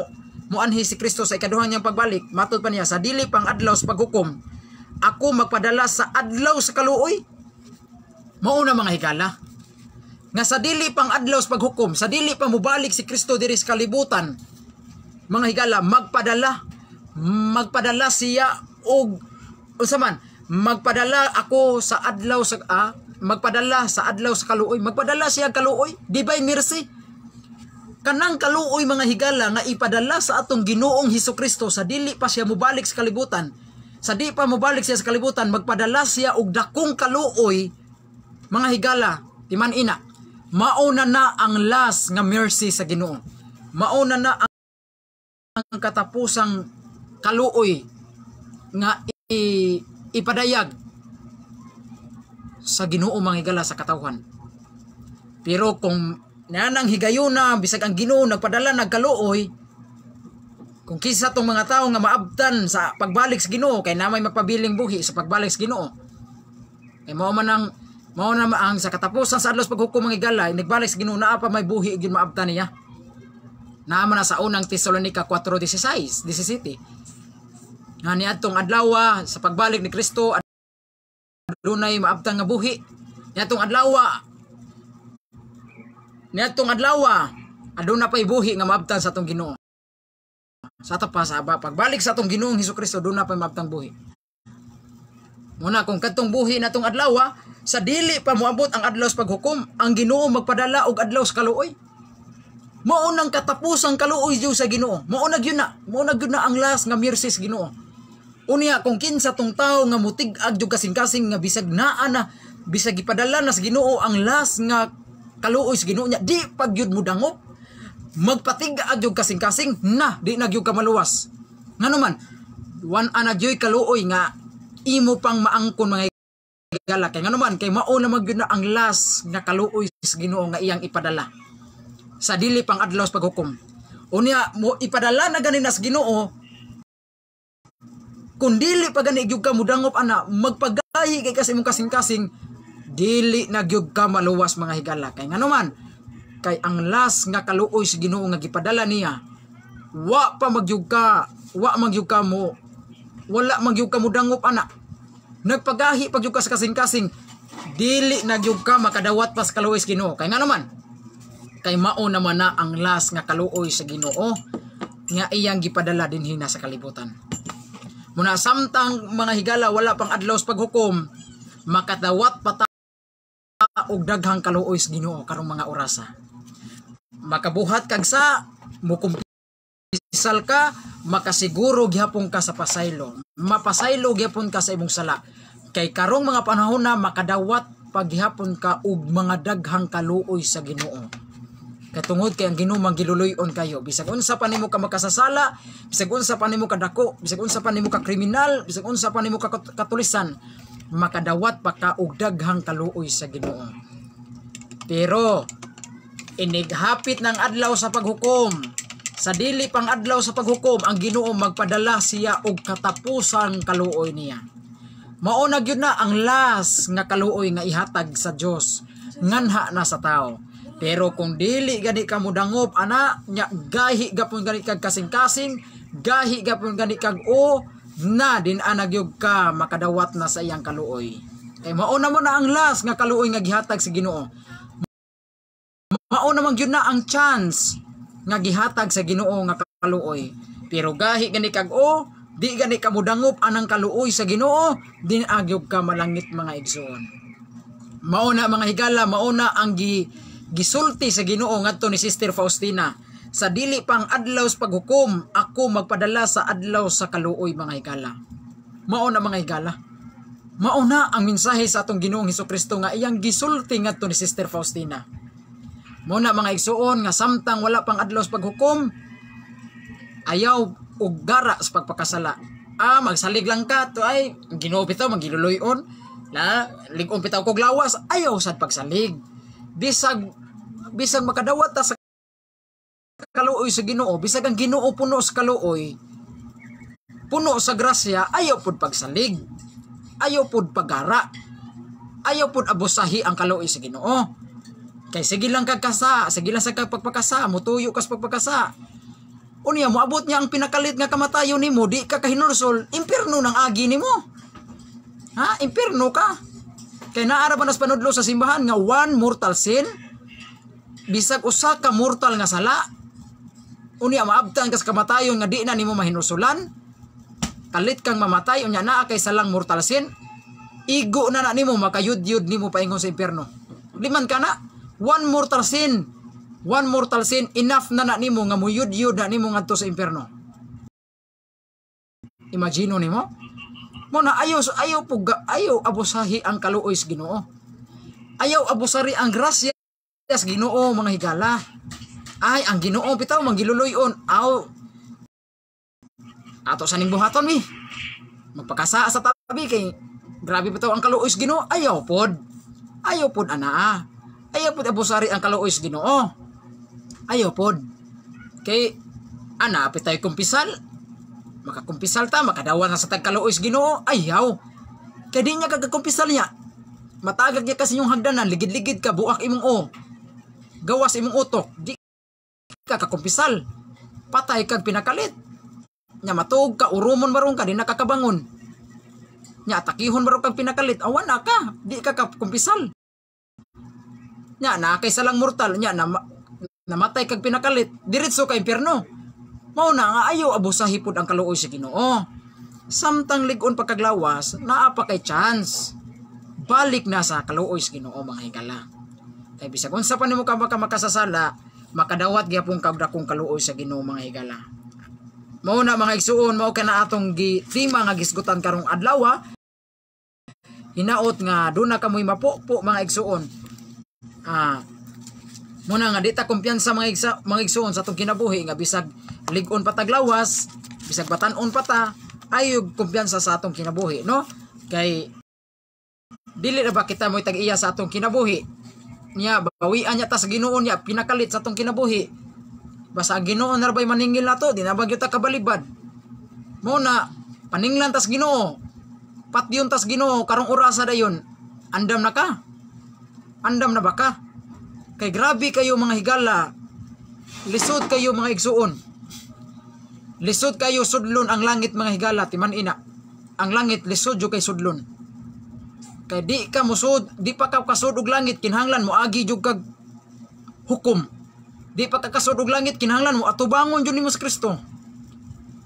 muanhi si Kristo sa ikaduhang niyang pagbalik, matod pa niya, sa dili pang adlaw sa paghukom, ako magpadala sa adlaw sa kaluoy. Mao na, mga higala, nga sa dili pang adlaw sa paghukom, sa dili pa mobalik si Kristo diri sa kalibutan, mga higala, magpadala siya og unsa man, magpadala ako sa adlaw sa magpadala sa adlaw sa kaluoy, magpadala siya kaluoy, divine mercy. Kanang kaluoy, mga higala, nga ipadala sa atong Ginoong Hesus Kristo sa dili pa siya mobalik sa kalibutan. Sa di pa mobalik siya sa kalibutan, magpadala siya og dakong kaluoy, mga higala, timan ina. Mauna na ang last nga mercy sa Ginoo. Mauna na ang katapusang kaluoy nga ipadayag sa Ginoo, mga higala, sa katawhan. Pero kung nanang higayuna, bisag ang Ginoo nagpadala nagkaluoy, kung kinsa tong mga tao nga maabtan sa pagbalik sa Ginoo, kay namay magpabiling buhi sa pagbalik sa Ginoo. Kay mao na ang sa katapusan sa adlaw sa paghukom, mga higala, nagbalik sa Ginoo, naa pa may buhi gyud maabtan niya. Naa man na sa Unang Tesalonica 4:16, 17. Nga niadtong adlaw sa pagbalik ni Kristo, adunay maabtan nga buhi. Niadtong adlaw aduna pay buhi nga maabtan sa atong Ginoo. Sa ato pa sa pagbalik sa atong Ginoong Hesus Kristo, aduna pay maabtang buhi. Muna kung kadtong buhi natong adlaw sa dili pa moabot ang adlaw sa paghukom, ang Ginoo magpadala og adlaw sa kaluoy. Mao nang katapusang kaluoy diyo sa Ginoo. Mao na gyud na, mao na gyud na ang last nga mercy sa Ginoo. Unya kung kinsa tong tawo nga mutig-ag jud kasing-kasing nga bisag naa na, bisag gipadala na sa Ginoo ang last nga kaluoy sa Ginoo niya, di pag gyud mo dangop, magpatig-ag jud kasing-kasing na, di na gyud ka maluwas. Ngano man, wan ana gyud kaluoy nga imo pang maangkon, mga higala, kay ngano man, kay mao na magyud na ang last nga kaluoy sa Ginoo nga iyang ipadala sa dili pang adlaw sa paghukom. Unya mo ipadala na gani na sa Ginoo, kung dili pa gani gyud ka mudangop ana, magpagahi kay kasi imong kasing-kasing, dili na gyud ka maluwas, mga higala, kay ngano man, kay ang last nga kaluoy sa Ginoo nga gipadala niya, wa pa magyud ka, wa magyud ka mo wala magyud ka mudangop ana, nagpagahi pag gyud ka sa kasing-kasing, dili na gyud ka makadawat pa sa kaluoy sa Ginoo, kay ngano man, kay mao naman na ang last nga kaluoy sa Ginoo nga iyang gipadala dinhi na sa kalibutan. Muna samtang, mga higala, wala pang adlaw sa paghukom, makadawat pa ta og daghang kaluoy sa Ginoo karong mga orasa. Makabuhat kag sa mukumpisal ka, makasiguro gihapon ka sa pasaylo. Mapasaylo gihapon ka sa imong sala. Kay karong mga panahon na makadawat paghihapon ka og mga daghang kaluoy sa Ginoo. Katungod kay ang Ginoo manggiluluy-on kayo. Bisag unsa pa nimo ka makasasala, bisag unsa pa nimo kadako, bisag unsa pa nimo ka kriminal, bisag unsa pa nimo ka katulisan, makadawat pa ka og daghang kaluoy sa Ginoo. Pero inighapit ng adlaw sa paghukom, sa dili pang adlaw sa paghukom, ang Ginoo magpadala siya og katapusang kaluoy niya. Mao na gyud na ang last nga kaluoy nga ihatag sa Dios nganha na sa tao. Pero kung dili gani ka modangop ana nya, gahi gapon gani kag kasing-kasing, gahi gapon gani kag o na din ana gyud ka makadawat na sa iyang kaluoy. Kay mao na mo na ang last nga kaluoy nga gihatag sa Ginoo. Mao na man gyud na ang chance nga gihatag sa Ginoo nga kaluoy. Pero gahi gani kag o, di gani ka mudangop anang kaluoy sa Ginoo, din agyog ka malangit, mga igsoon. Mao na, mga higala, mao na ang gisulti sa Ginoo ngadto ni Sister Faustina. Sa dili pang adlaw sa paghukom, ako magpadala sa adlaw sa kaluoy, mga higala. Mao na, mga higala. Mao na ang mensahe sa atong Ginoong Hesukristo nga iyang gisulti ngadto ni Sister Faustina. Mao na, mga igsuon, nga samtang wala pang adlaw sa paghukom, ayaw og gara sa pagpakasala. Ah, magsalig lang ka to ay Ginoo bitaw magiluloy-on. Na lig-on bitaw kog lawas, ayaw sad pagsalig. Bisag bisag makadawat ta sa kaluoy sa Ginoo, bisag ang Ginoo puno sa kaluoy, puno sa grasya, ayaw pud pagsalig. Ayaw pud paggara. Ayaw pud abusahi ang kaluoy sa Ginoo. Kay sige lang kag kasa, sige lang sa kag pagpakasa, mutuyo kas pagpakasa. Unya moabot niya ang pinakalit nga kamatayon nimo, di ka kahinulsol, impierno nang agi nimo. Ha? Impierno ka. Kay naa ra ba nas panudlo sa simbahan nga one mortal sin, bisag usa ka mortal nga sala, unya maabtan ka sa kamatayon nga di na nimo mahinulsulan, kalit kang mamatay, unya naa kay salang mortal sin, igo na na nimo, makayudyud nimo paingon sa impierno. Liman ka na, one mortal sin, one mortal sin, enough na na nimo nga muyudyud na nimo ngadto sa impierno. Imagine nimo? Mo na ayaw ayaw pug ayaw abusahi ang kaluoy sa Ginoo. Ayaw abusari ang grasya sa Ginoo, mga higala. Ay, ang Ginoo bitaw manggiluluyon. Aw, ato sa ning buhaton mi. Magpakasa sa tabi kay grabe bitaw ang kaluoy sa Ginoo. Ayaw pod. Ayaw pod ana. Ayaw pod abusari ang kaluoy sa Ginoo. Ayaw pod. Kay ana pitay kumpisal. Makakumpisal ta, makadawa na sa tagkaluoy sa Ginoo. Ayaw. Kay di niya kagakumpisal niya. Matagag niya kasi yung hagdanan, ligid-ligid ka, buak imong o. Gawas imong utok, di ka kakumpisal. Patay kag pinakalit. Nya matuog ka, urumon barong ka, di nakakabangon. Nya atakihon barong kag pinakalit, awan na ka, di ka kakumpisal. Nya na kay salang mortal, nya na, namatay kag pinakalit, diretso ka impyerno. Mao na nga ayaw abusahi pud ang kaluoy sa Ginoo. Samtang lig-on pagkaglawas, naa pa kay chance. Balik na sa kaluoy sa Ginoo, mga higala. Kay bisag unsa pa nimo ka makasasala, makadawat gyapon kag dakong kaluoy sa Ginoo, mga higala. Mao na, mga igsuon, mao kana atong gi tema nga gisgutan karong adlaw. Hinaot nga duna kamoy mapupo, mga igsuon. Ah, muna nga di ta kumpiyansa, mga igsuon, sa atong kinabuhi nga bisag lig-on pataglawas, bisag batan-on pata, ayaw kumpiyansa sa atong kinabuhi, no? Kay dili na ba kita mo'y tag-iya sa atong kinabuhi? Nya bawian niya ta sa Ginoo niya pinakalit sa atong kinabuhi. Basta ang Ginoo na ba'y maningil nato, di na ba gyud ta kabalibad? Mo na paninglan tas Ginoo. Patyon tas Ginoo karong orasa dayon. Andam na ka? Andam na ba ka? Kay grabe kayo, mga higala. Lisod kayo, mga igsuon. Lisod kayo sudlon ang langit, mga higala, timan ina. Ang langit lisod jud kay sudlon. Kay di ka musud, di pa ka kasud og langit, kinahanglan mo agi jud kag hukom. Di pa ka kasud og langit, kinahanglan mo atubangon jud nimo sa Kristo.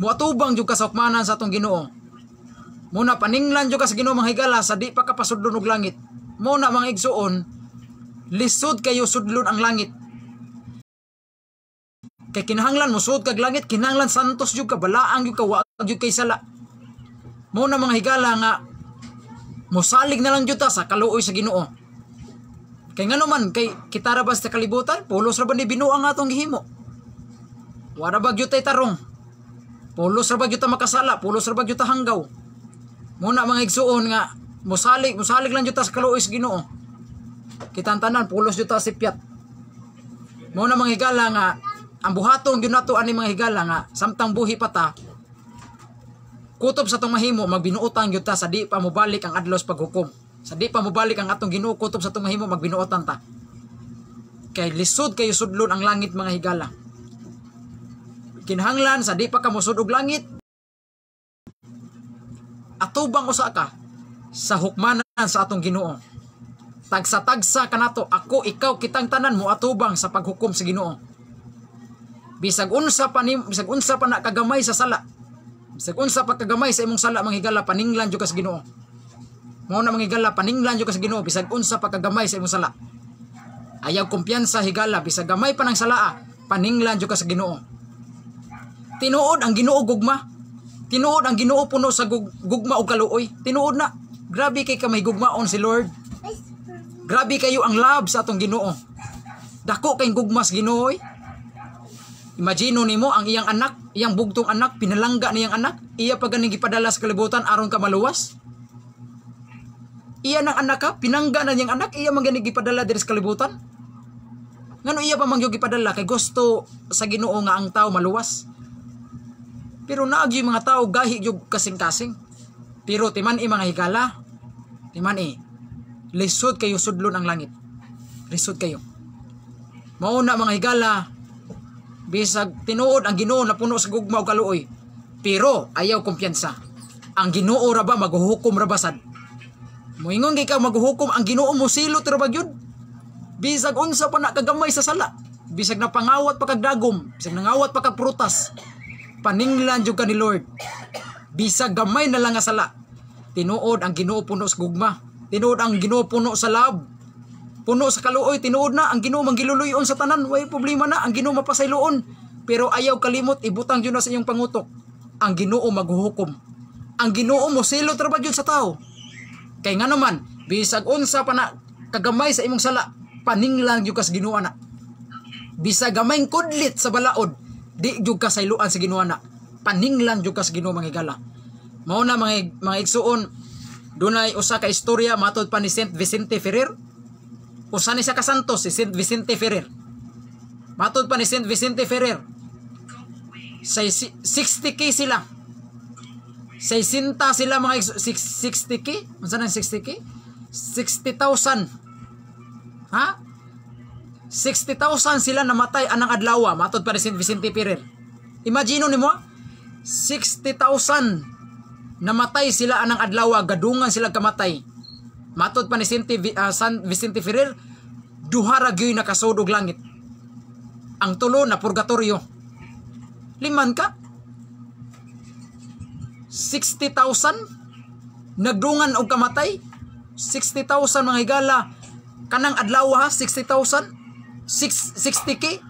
Mo atubang jud ka sa hukmanan sa atong Ginoo. Muna paninglan jud ka sa Ginoo, mga higala, sa di pa ka pasudlon og langit. Mo na, mga igsuon, lisod kayo sudlon ang langit. Kay kinahanglan mo sud kag langit, kinahanglan santos jud ka, balaang jud ka, wa jud kay sala. Mo na, mga higala, nga mosalig na lang jud ta sa kaluoy sa Ginoo. Kay ngano man kay kita ra ba sa kalibutan, pulos ra ba ni binuang atong gihimo. Wara ba gyud tay tarong? Pulos ra ba gyud ta makasala, pulos ra ba gyud ta hanggaw? Mo na, mga igsuon, nga mosalig mosalig lang jud ta sa kaluoy sa Ginoo. Kitang tanan pulos jud ta sipyat. Mo na, mga higala, nga ang buhaton gyud nato ani, mga higala, nga samtang buhi pa ta, kutob sa atong mahimo magbinuotan gyud ta sa di pa mobalik ang adlaw sa paghukom. Sa di pa mobalik ang atong Ginoo, kutob sa atong mahimo magbinuotan ta. Kay lisod kayo sudlon ang langit, mga higala. Kinahanglan sa di pa ka mosud og langit, atubang usa ka sa hukmanan sa atong Ginoo. Tagsa-tagsa kanato, ako, ikaw, kitang tanan mo atubang sa paghukom sa Ginoo. Bisag unsa pa ni, bisag unsa pa na kagamay sa sala. Bisag unsa pa kagamay sa imong sala, mga higala, paninglan jud ka sa Ginoo. Mao na, mga higala, paninglan jud ka sa Ginoo bisag unsa pa kagamay sa imong sala. Ayaw kumpiyansa, higala, bisag gamay pa ng salaa, paninglan jud ka sa Ginoo. Tinuod ang Ginoo gugma. Tinuod ang Ginoo puno sa gugma ug kaluoy. Tinuod na. Grabe kay ka may gugmaon si Lord. Grabe kayo ang love sa atong Ginoo. Dako kay gugma sa Ginoo. Oy. Imagine nimo ang iyang anak, iyang bugtong anak, pinalangga niyang anak, iya pa ganing gipadala sa kalibutan aron ka maluwas. Iya ng anak ka, pinangga na niyang anak, iya man gani gipadala diri sa kalibutan. Ngano iya pa man gyud gipadala? Kay gusto sa Ginoo nga ang tao maluwas. Pero naag yung mga tao gahi gyud kasing-kasing. Pero timan-i, mga higala, timan-i, lisod kayo sudlon ang langit. Lisod kayo. Mao na, mga higala, bisag tinuod ang Ginoo na puno sa gugma ug kaluoy, pero ayaw kumpiyansa. Ang Ginoo ra ba maghuhukom ra ba sad? Moingon kay ka maghuhukom ang Ginoo, mosilot ra ba gyud? Bisag unsa pa na kagamay sa sala, bisag napangawat pa kag dagom, bisag nangawat pa kag prutas, paninglan jud ka ni Lord. Bisag gamay na lang nga sala. Tinuod ang Ginoo puno sa gugma. Tinuod ang Ginoo puno sa love. Puno sa kaluoy, tinuod na ang Ginoo manggiluluyon sa tanan, way problema na ang Ginoo mapasayloon. Pero ayaw kalimot, ibutang jud na sa inyong pangutok. Ang Ginoo maghuhukom. Ang Ginoo mosilot ra ba gyud sa tao? Kay ngano man, bisag unsa pa na kagamay sa imong sala, paninglan gyud ka sa Ginoo na. Bisag gamay kudlit sa balaod, di gyud ka sayloan sa Ginoo na. Paninglan gyud ka sa Ginoo, mga higala. Mao na, mga igsuon, dunay usa ka istorya matod pa ni Saint Vicente Ferrer. Usa ni siya ka santos, si Saint Vicente Ferrer. Matod pa ni Saint Vicente Ferrer, sa 60K sila. 60 sila, mga 60K? Unsa nang 60K? 60,000. Ha? 60,000 sila namatay anang adlaw, matod pa ni Saint Vicente Ferrer. Imagine nimo, 60,000 namatay sila anang adlaw, gadungan sila kamatay. Matod pa ni San Vicente Ferrer, duha ra gyud nakasud og langit. Ang tulo na purgatorio. Liman ka? 60,000 nagdungan og kamatay. 60,000, mga higala, kanang adlaw ha, 60,000, 60K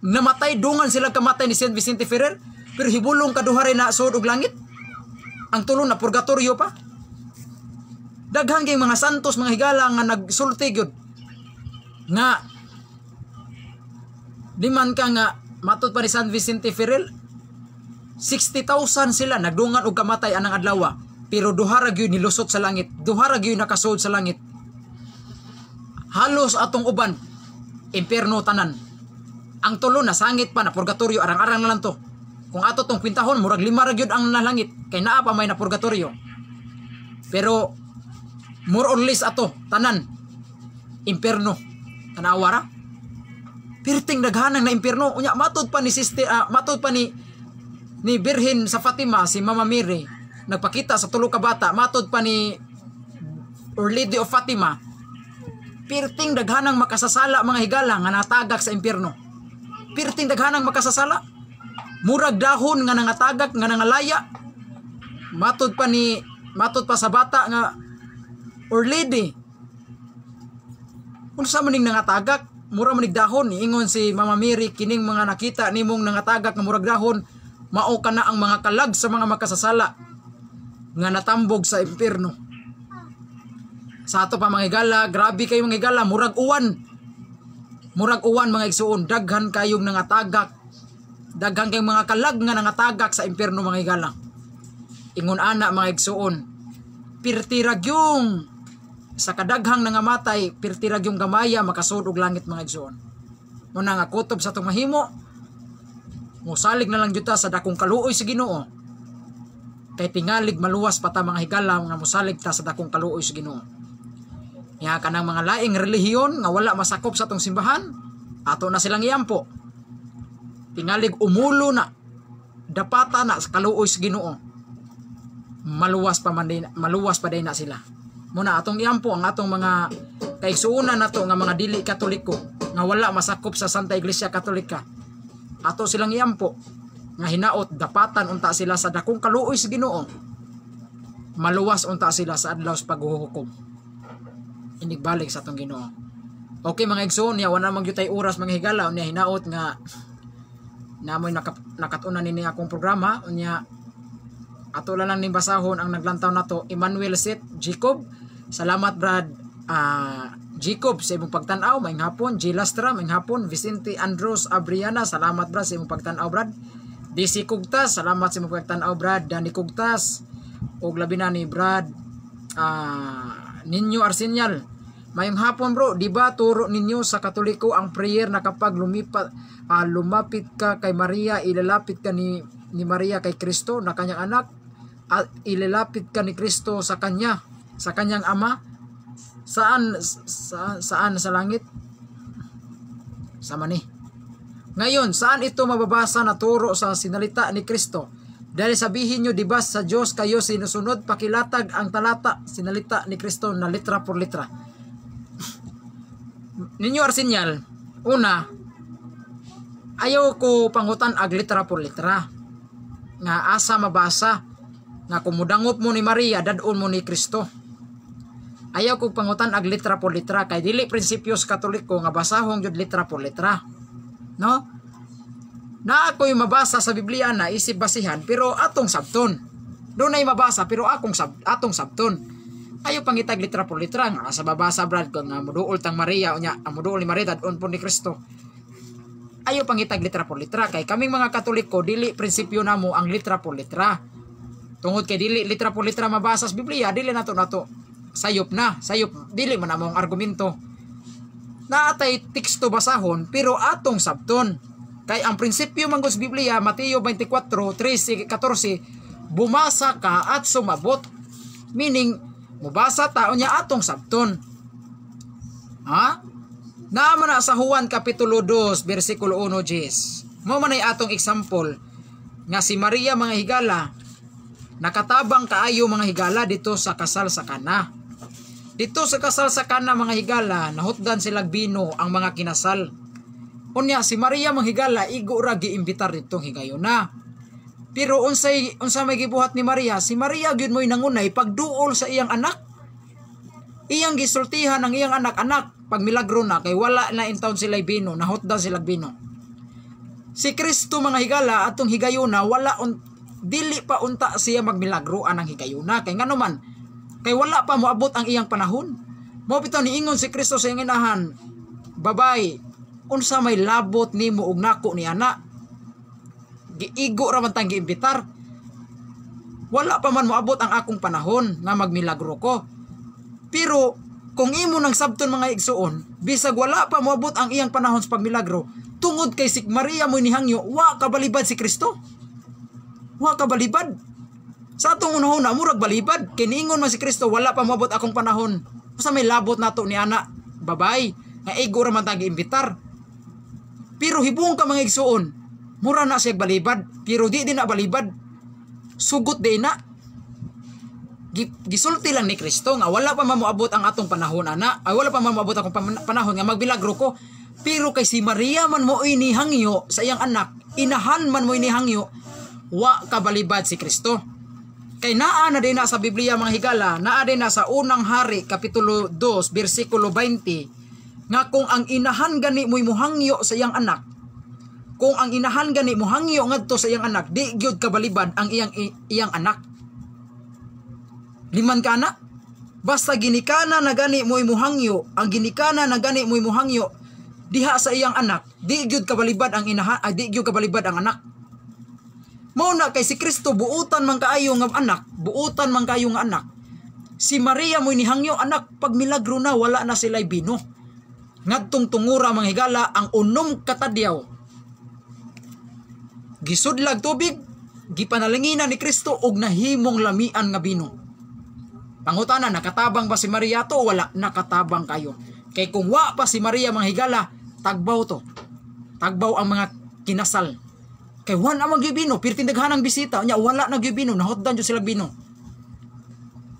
namatay, dungan sila kamatay ni Saint Vicente Ferrer, pero hibulong kaduha rin na sud og langit, ang tulo na purgatorio pa. Daghan kay mga santos, mga higala, nga nagsulti gyud nga di man ka nga matod pa ni San Vicente Ferrer, 60,000 sila nagdungan og kamatay anang adlaw, pero duha ra gyud nilusot sa langit, duha ra gyud nakasud sa langit. Halos atong uban impierno tanan. Ang tulo na sangit pa na purgatorio, arang-arang na lang to. Kung ato tong kwintahon, murag lima ra gyud ang nalangit kay naa pa may na purgatorio, pero more or less ato tanan impierno. Tanawa ra, pirting daghanang na impierno. Unya matod pa ni sister, matod pa ni Birhen sa Fatima, si Mama Mary, nagpakita sa tulo ka bata, matod pa ni Our Lady of Fatima, pirting daghanang makasasala, mga higala, nga natagak sa impierno. Pirting daghanang makasasala, murag dahon nga nangatagak, nga nangalaya. Matod pa sa bata nga Our Lady, unsa man ning nangatagak, mura man nig dahon? Niingon si Mama Mary, "Kining mga nakita nimong nangatagak nga murag dahon, mao kana ang mga kalag sa mga makasasala nga natambog sa impierno." Sa ato pa, mga higala, grabe kayo, mga higala, murag uwan. Murag uwan, mga igsuon, daghan kayong nangatagak. Daghan kayong mga kalag nga nangatagak sa impierno, mga higala. Ingon ana, mga igsuon, pirti ra gyung sa kadaghang nangamatay, pirti ra gyung gamaya makasud og langit, mga igsuon. Muna nga kutob sa atong mahimo, mosalig na lang jud ta sa dakong kaluoy sa Ginoo. Kay tingalig maluwas pa ta, mga higala, nga mosalig ta sa dakong kaluoy sa Ginoo. Nya kanang mga laing relihiyon nga wala masakop sa atong simbahan, ato na silang iampo. Tingalig umulo na, dapata na sa kaluoy sa Ginoo. Maluwas pa man din, maluwas pa din na sila. Muna atong iampo ang atong mga kaigsuonan nato nga mga dili Katoliko nga wala masakop sa Santa Iglesia Katolika. Ato silang iampo nga hinaot dapatan unta sila sa dakong kaluoy sa Ginoo. Maluwas unta sila sa adlaw sa paghuhukom. Inigbalik sa atong Ginoo. Okay, mga igsoon, niya wala man gyud tay oras, mga higala. Unya hinaot nga namoy nakatunan nini akong programa. Unya ato lang ning basahon ang naglantaw nato, Emmanuel Sit Jacob. Salamat, Brad Jacob, sa imong pagtan-aw. Maayong hapon. G Lastra, maayong hapon. Vicente Andros Abriana, salamat, Brad, sa imong pagtan-aw, Brad. DC Kugtas, salamat sa imong pagtan-aw, Brad. Danny Kugtas ug labi na ni Brad Ninyo Arsenyal. Mayong hapon, bro, di ba turo ninyo sa Katoliko ang prayer na kapag lumapit ka kay Maria, ilalapit ka ni Maria kay Kristo na kanyang anak at ilalapit ka ni Kristo sa kanya, sa kanyang ama? Saan sa langit? Sama ni. Ngayon, saan ito mababasa na turo sa sinalita ni Kristo? Dahil sabihin nyo, di ba sa Diyos kayo sinusunod, pakilatag ang talata, sinalita ni Kristo na litra por litra. Ninyo Arsenyal, una, ayaw ko pangutan ag litra por litra. Nga asa mabasa, nga kumudangop mo ni Maria, dadon mo ni Kristo. Ayaw ko pangutan ag litra por litra, kay dili prinsipyo sa Katoliko nga basahong jud litra por litra. No? Na ako'y mabasa sa Biblia na isip basihan, pero atong sabton. Doon ay mabasa, pero atong sabton. Ayaw pangitag litra por litra nga sa babasa, Brad, kung nga muduol tang Maria unya ang muduol ni Maria dadon po ni Kristo. Ayaw pangitag litra por litra kay kaming mga Katoliko dili prinsipyo namo ang litra por litra. Tungod kay dili litra por litra mabasa sa Biblia, dili nato nato sayop na, sayop dili man among argumento. Naatay teksto basahon pero atong sabton. Kay ang prinsipyo man sa Biblia, Mateo 24:13, 14, bumasa ka at sumabot. Meaning mubasa tao niya atong sabton. Ha? Naman na sa Juan Kapitulo 2, versikulo 1, Jis. Mo man ay atong example nga si Maria, mga higala, nakatabang kaayo, mga higala, dito sa kasal sa Kana. Dito sa kasal sa Kana, mga higala, nahutdan silag bino ang mga kinasal. Unya si Maria, mga higala, igo ra giimbitar ditong higayona. Pero unsa may gibuhat ni Maria? Si Maria gyud mo'y nangunay pagduol sa iyang anak. Iyang gisultihan ang iyang anak, "Anak, pag milagro na kay wala na in town sila bino, nahutdan sila bino." Si Kristo, mga higala, atong higayona wala dili pa unta siya magmilagro anang higayona kay ngano man kay wala pa moabot ang iyang panahon. Mao bitaw niingon si Kristo sa iyang inahan, "Babay, unsa may labot nimo og nako ni ana? Giigo ra man tang giimbitar. Wala pa man moabot ang akong panahon nga magmilagro ko." Pero kung imo nang sabton, mga igsuon, bisag wala pa moabot ang iyang panahon sa pagmilagro, tungod kay si Maria mo nihangyo, wa kabalibad si Kristo. Wa kabalibad. Sa atong unahuna murag balibad kay niingon man si Kristo, "Wala pa moabot akong panahon. Unsa may labot nato ni ana, babay, nga igo ra man ta giimbitar?" Pero hibong ka, mga igsuon, mura na siya balibad, pero di din na balibad. Sugot di na. Gisulti lang ni Kristo nga wala pa mamuabot ang atong panahon ana, ay wala pa mamuabot akong panahon nga magbilagro ko. Pero kay si Maria man mo inihangyo sa iyang anak, inahan man mo inihangyo, wa kabalibad si Kristo. Kay naa na din na sa Biblia, mga higala, naa din na sa Unang Hari kapitulo 2 bersikulo 20 nga kung ang inahan gani mo'y muhangyo sa iyang anak, kung ang inahan gani muhangyo ngadto sa iyang anak, di gyud kabalibad ang iyang anak. Liman ka na. Basta ginikana na gani mo'y muhangyo, ang ginikana na gani mo'y muhangyo diha sa iyang anak, di gyud kabalibad ang inahan, ay, di gyud kabalibad ang anak. Mao na kay si Kristo buutan man kaayo nga anak, buutan man kaayo nga anak. Si Maria mo'y nihangyo, "Anak, pag milagro na wala na sila'y bino." Ngadtong tungura, mga higala, ang 6 katadyaw. Gisudlag tubig, gipanalanginan ni Kristo og nahimong lamian nga bino. Pangutana, nakatabang ba si Maria to o wala? Nakatabang kayo. Kay kung wa pa si Maria, mga higala, tagbaw to. Tagbaw ang mga kinasal. Kay wan ang magyubino, pirtin daghan ang bisita, nya wala na gyud bino, nahotdan jud sila bino.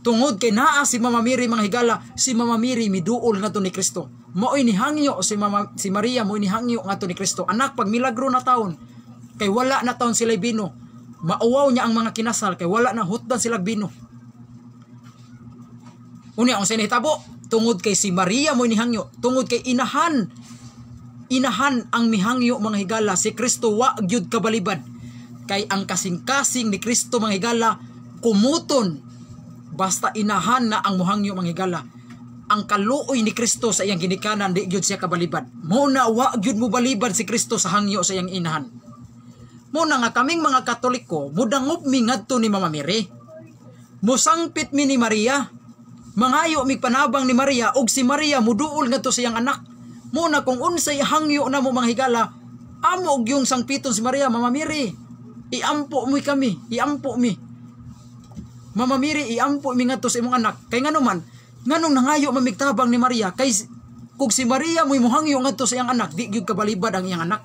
Tungod kay naa si Mama Mary, mga higala, si Mama Mary miduol ngadto ni Kristo. Mao'y nihangyo si Maria, mo'y nihangyo ngadto ni Kristo. "Anak, pag milagro na taon, Kay wala na taon sila bino. Mauwaw niya ang mga kinasal kay wala na hutdan sila bino. Unya, unsay nahitabo? Tungod kay si Maria mo nihangyo, tungod kay inahan inahan ang mihangyo, mga higala, si Kristo wa gyud kabalibad. Kay ang kasing-kasing ni Kristo, mga higala, kumuton basta inahan na ang muhangyo, mga higala. Ang kaluoy ni Kristo sa iyang ginikanan, di gyud siya kabalibad. Mo na wa gyud mo balibad si Kristo sa hangyo sa iyang inahan. Mo na nga kaming mga Katoliko, mudangop mi ngadto ni Mama Mary. Musangpit mi ni Maria. Mangayo mig panabang ni Maria ug si Maria muduol ngadto sa iyang anak. Mo na kung unsay hangyo na mo, mga higala, amo og yung sangpiton si Maria. "Mama Mary, iampo mo kami, iampo mi. Mama Mary, iampo mi ngadto sa imong anak." Kay ngano man, nganong nangayo mamigtabang ni Maria? Kay kung si Maria mo'y muhangyo ngadto sa iyang anak, di gyud kabalibad ang iyang anak.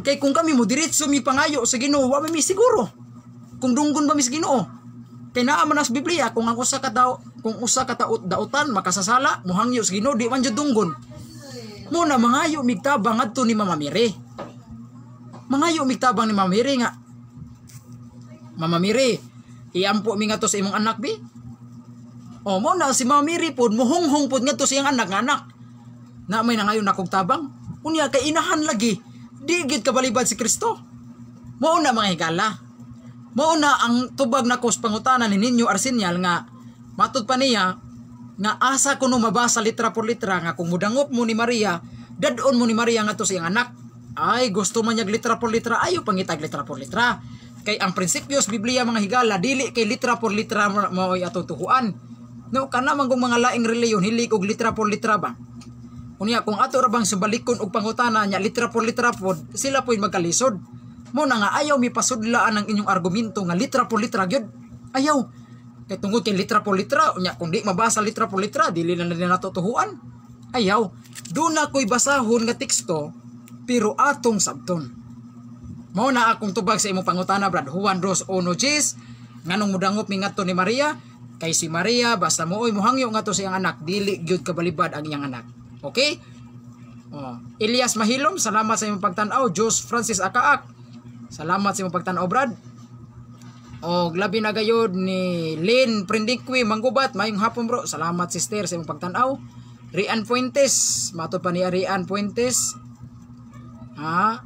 Kay kung kami mo diretso mi pangayo sa Ginoo, wa mi siguro kung dunggon ba mi sa Ginoo. Kay naa man sa Biblia, kung ang usa ka daw, kung usa ka taot dautan makasasala, muhangyo sa Ginoo, di man jud dunggon. Mo na mangayo migtabang ngadto ni Mama Mary. Mangayo migtabang ni Mama Mary nga, "Mama Mary, iampo mi ngadto sa imong anak bi." O mo na si Mama Mary pod muhunghong pod ngadto sa iyang anak nga, "Anak, na may nangayon nakog tabang." Unya kay inahan lagi, di gid kabalibad si Kristo. Mao na, mga higala. Mao na ang tubag nako sa pangutana ni Ninyo Arsenyal nga matud pa niya nga asa kuno mabasa litra por litra nga kung mudangop mo ni Maria, dadon mo ni Maria ngadto sa iyang anak. Ay, gusto man niyag litra por litra, ayo pangitag litra por litra. Kay ang prinsipyo sa Biblia, mga higala, dili kay litra por litra mao'y atong tuhuan. No, kana man kung mga laing reliyon hilig og litra por litra ba. Unya kung ato ra bang subalikon og pangutana nya litra por litra pod, sila po'y magkalisod. Mo na nga ayaw mi pasudlaan ang inyong argumento nga litra por litra gyud. Ayaw. Kay tungod kay litra por litra, unya kung di mabasa litra por litra, dili na nila nato tuhuan. Ayaw. Doon na ko'y basahon nga teksto, pero atong sabton. Mao na akong tubag sa imong pangutana, Brad Juan Dos Ono Jis, nganong mudangop mi ngadto ni Maria? Kay si Maria, basta mooy muhangyo ngadto sa iyang anak, dili gyud kabalibad ang iyang anak. Okay? Oh. Elias Mahilom, salamat sa imong pagtan-aw. Jos Francis Akaak, salamat sa imong pagtan-aw, Brad. O labi na gayod ni Lynn Prindikwi Manggubat, mayong hapon, bro. Salamat, sister, sa imong pagtan-aw. Rian Fuentes, mato pa ni Rian Fuentes. Ha?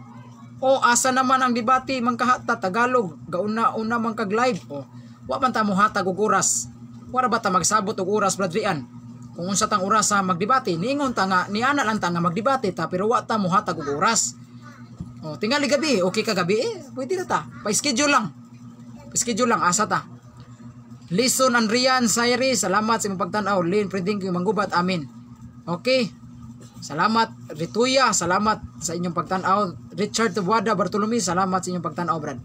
O asa naman ang debate mangkahata Tagalog, gauna-una man kag live. O wa man ta mohatag og oras. Wara ba ta magsabot og oras, Brad Rian? Kung unsa tang oras sa magdebate, niingon ta nga niana lang ta nga magdebate ta, pero wa ta mohatag og oras. O tingali gabi, okay ka gabi eh, pwede na ta. Pa-schedule lang. Pa-schedule lang asa ta. Lison Andrian Sayri, salamat sa imong pagtan-aw. Lynn Printing Manggubat, amin. Okay. Salamat Rituya, salamat sa inyong pagtan-aw. Richard Tabuada Bartolome, salamat sa inyong pagtan-aw, Brad.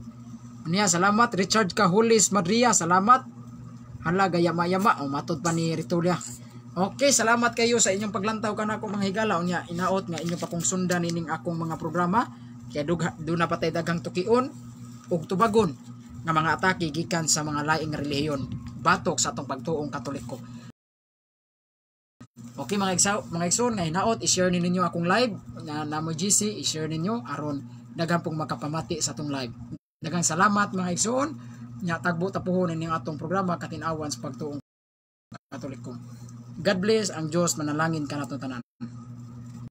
Niya, salamat Richard Kahulis Madria, salamat. Hala gayama-yama, o matod pa ni Rituya. Okay, salamat kayo sa inyong paglantaw kanako, mga higala. Unya inaot nga inyo pa kong sundan ining akong mga programa. Kaya doon na patay daghang tukion ug tubagon nga mga atake gikan sa mga laing relihiyon batok sa atong pagtuong Katoliko. Okay, mga igsaw, mga igsoon nga hinaot i-share ninyo akong live na namo GC, i-share ninyo aron daghan pong makapamati sa atong live. Daghang salamat, mga igsoon. Nya tagbo tapuhon ining atong programa katinawan sa pagtuong Katoliko. God bless, ang Dios manalangin kanatong tanan.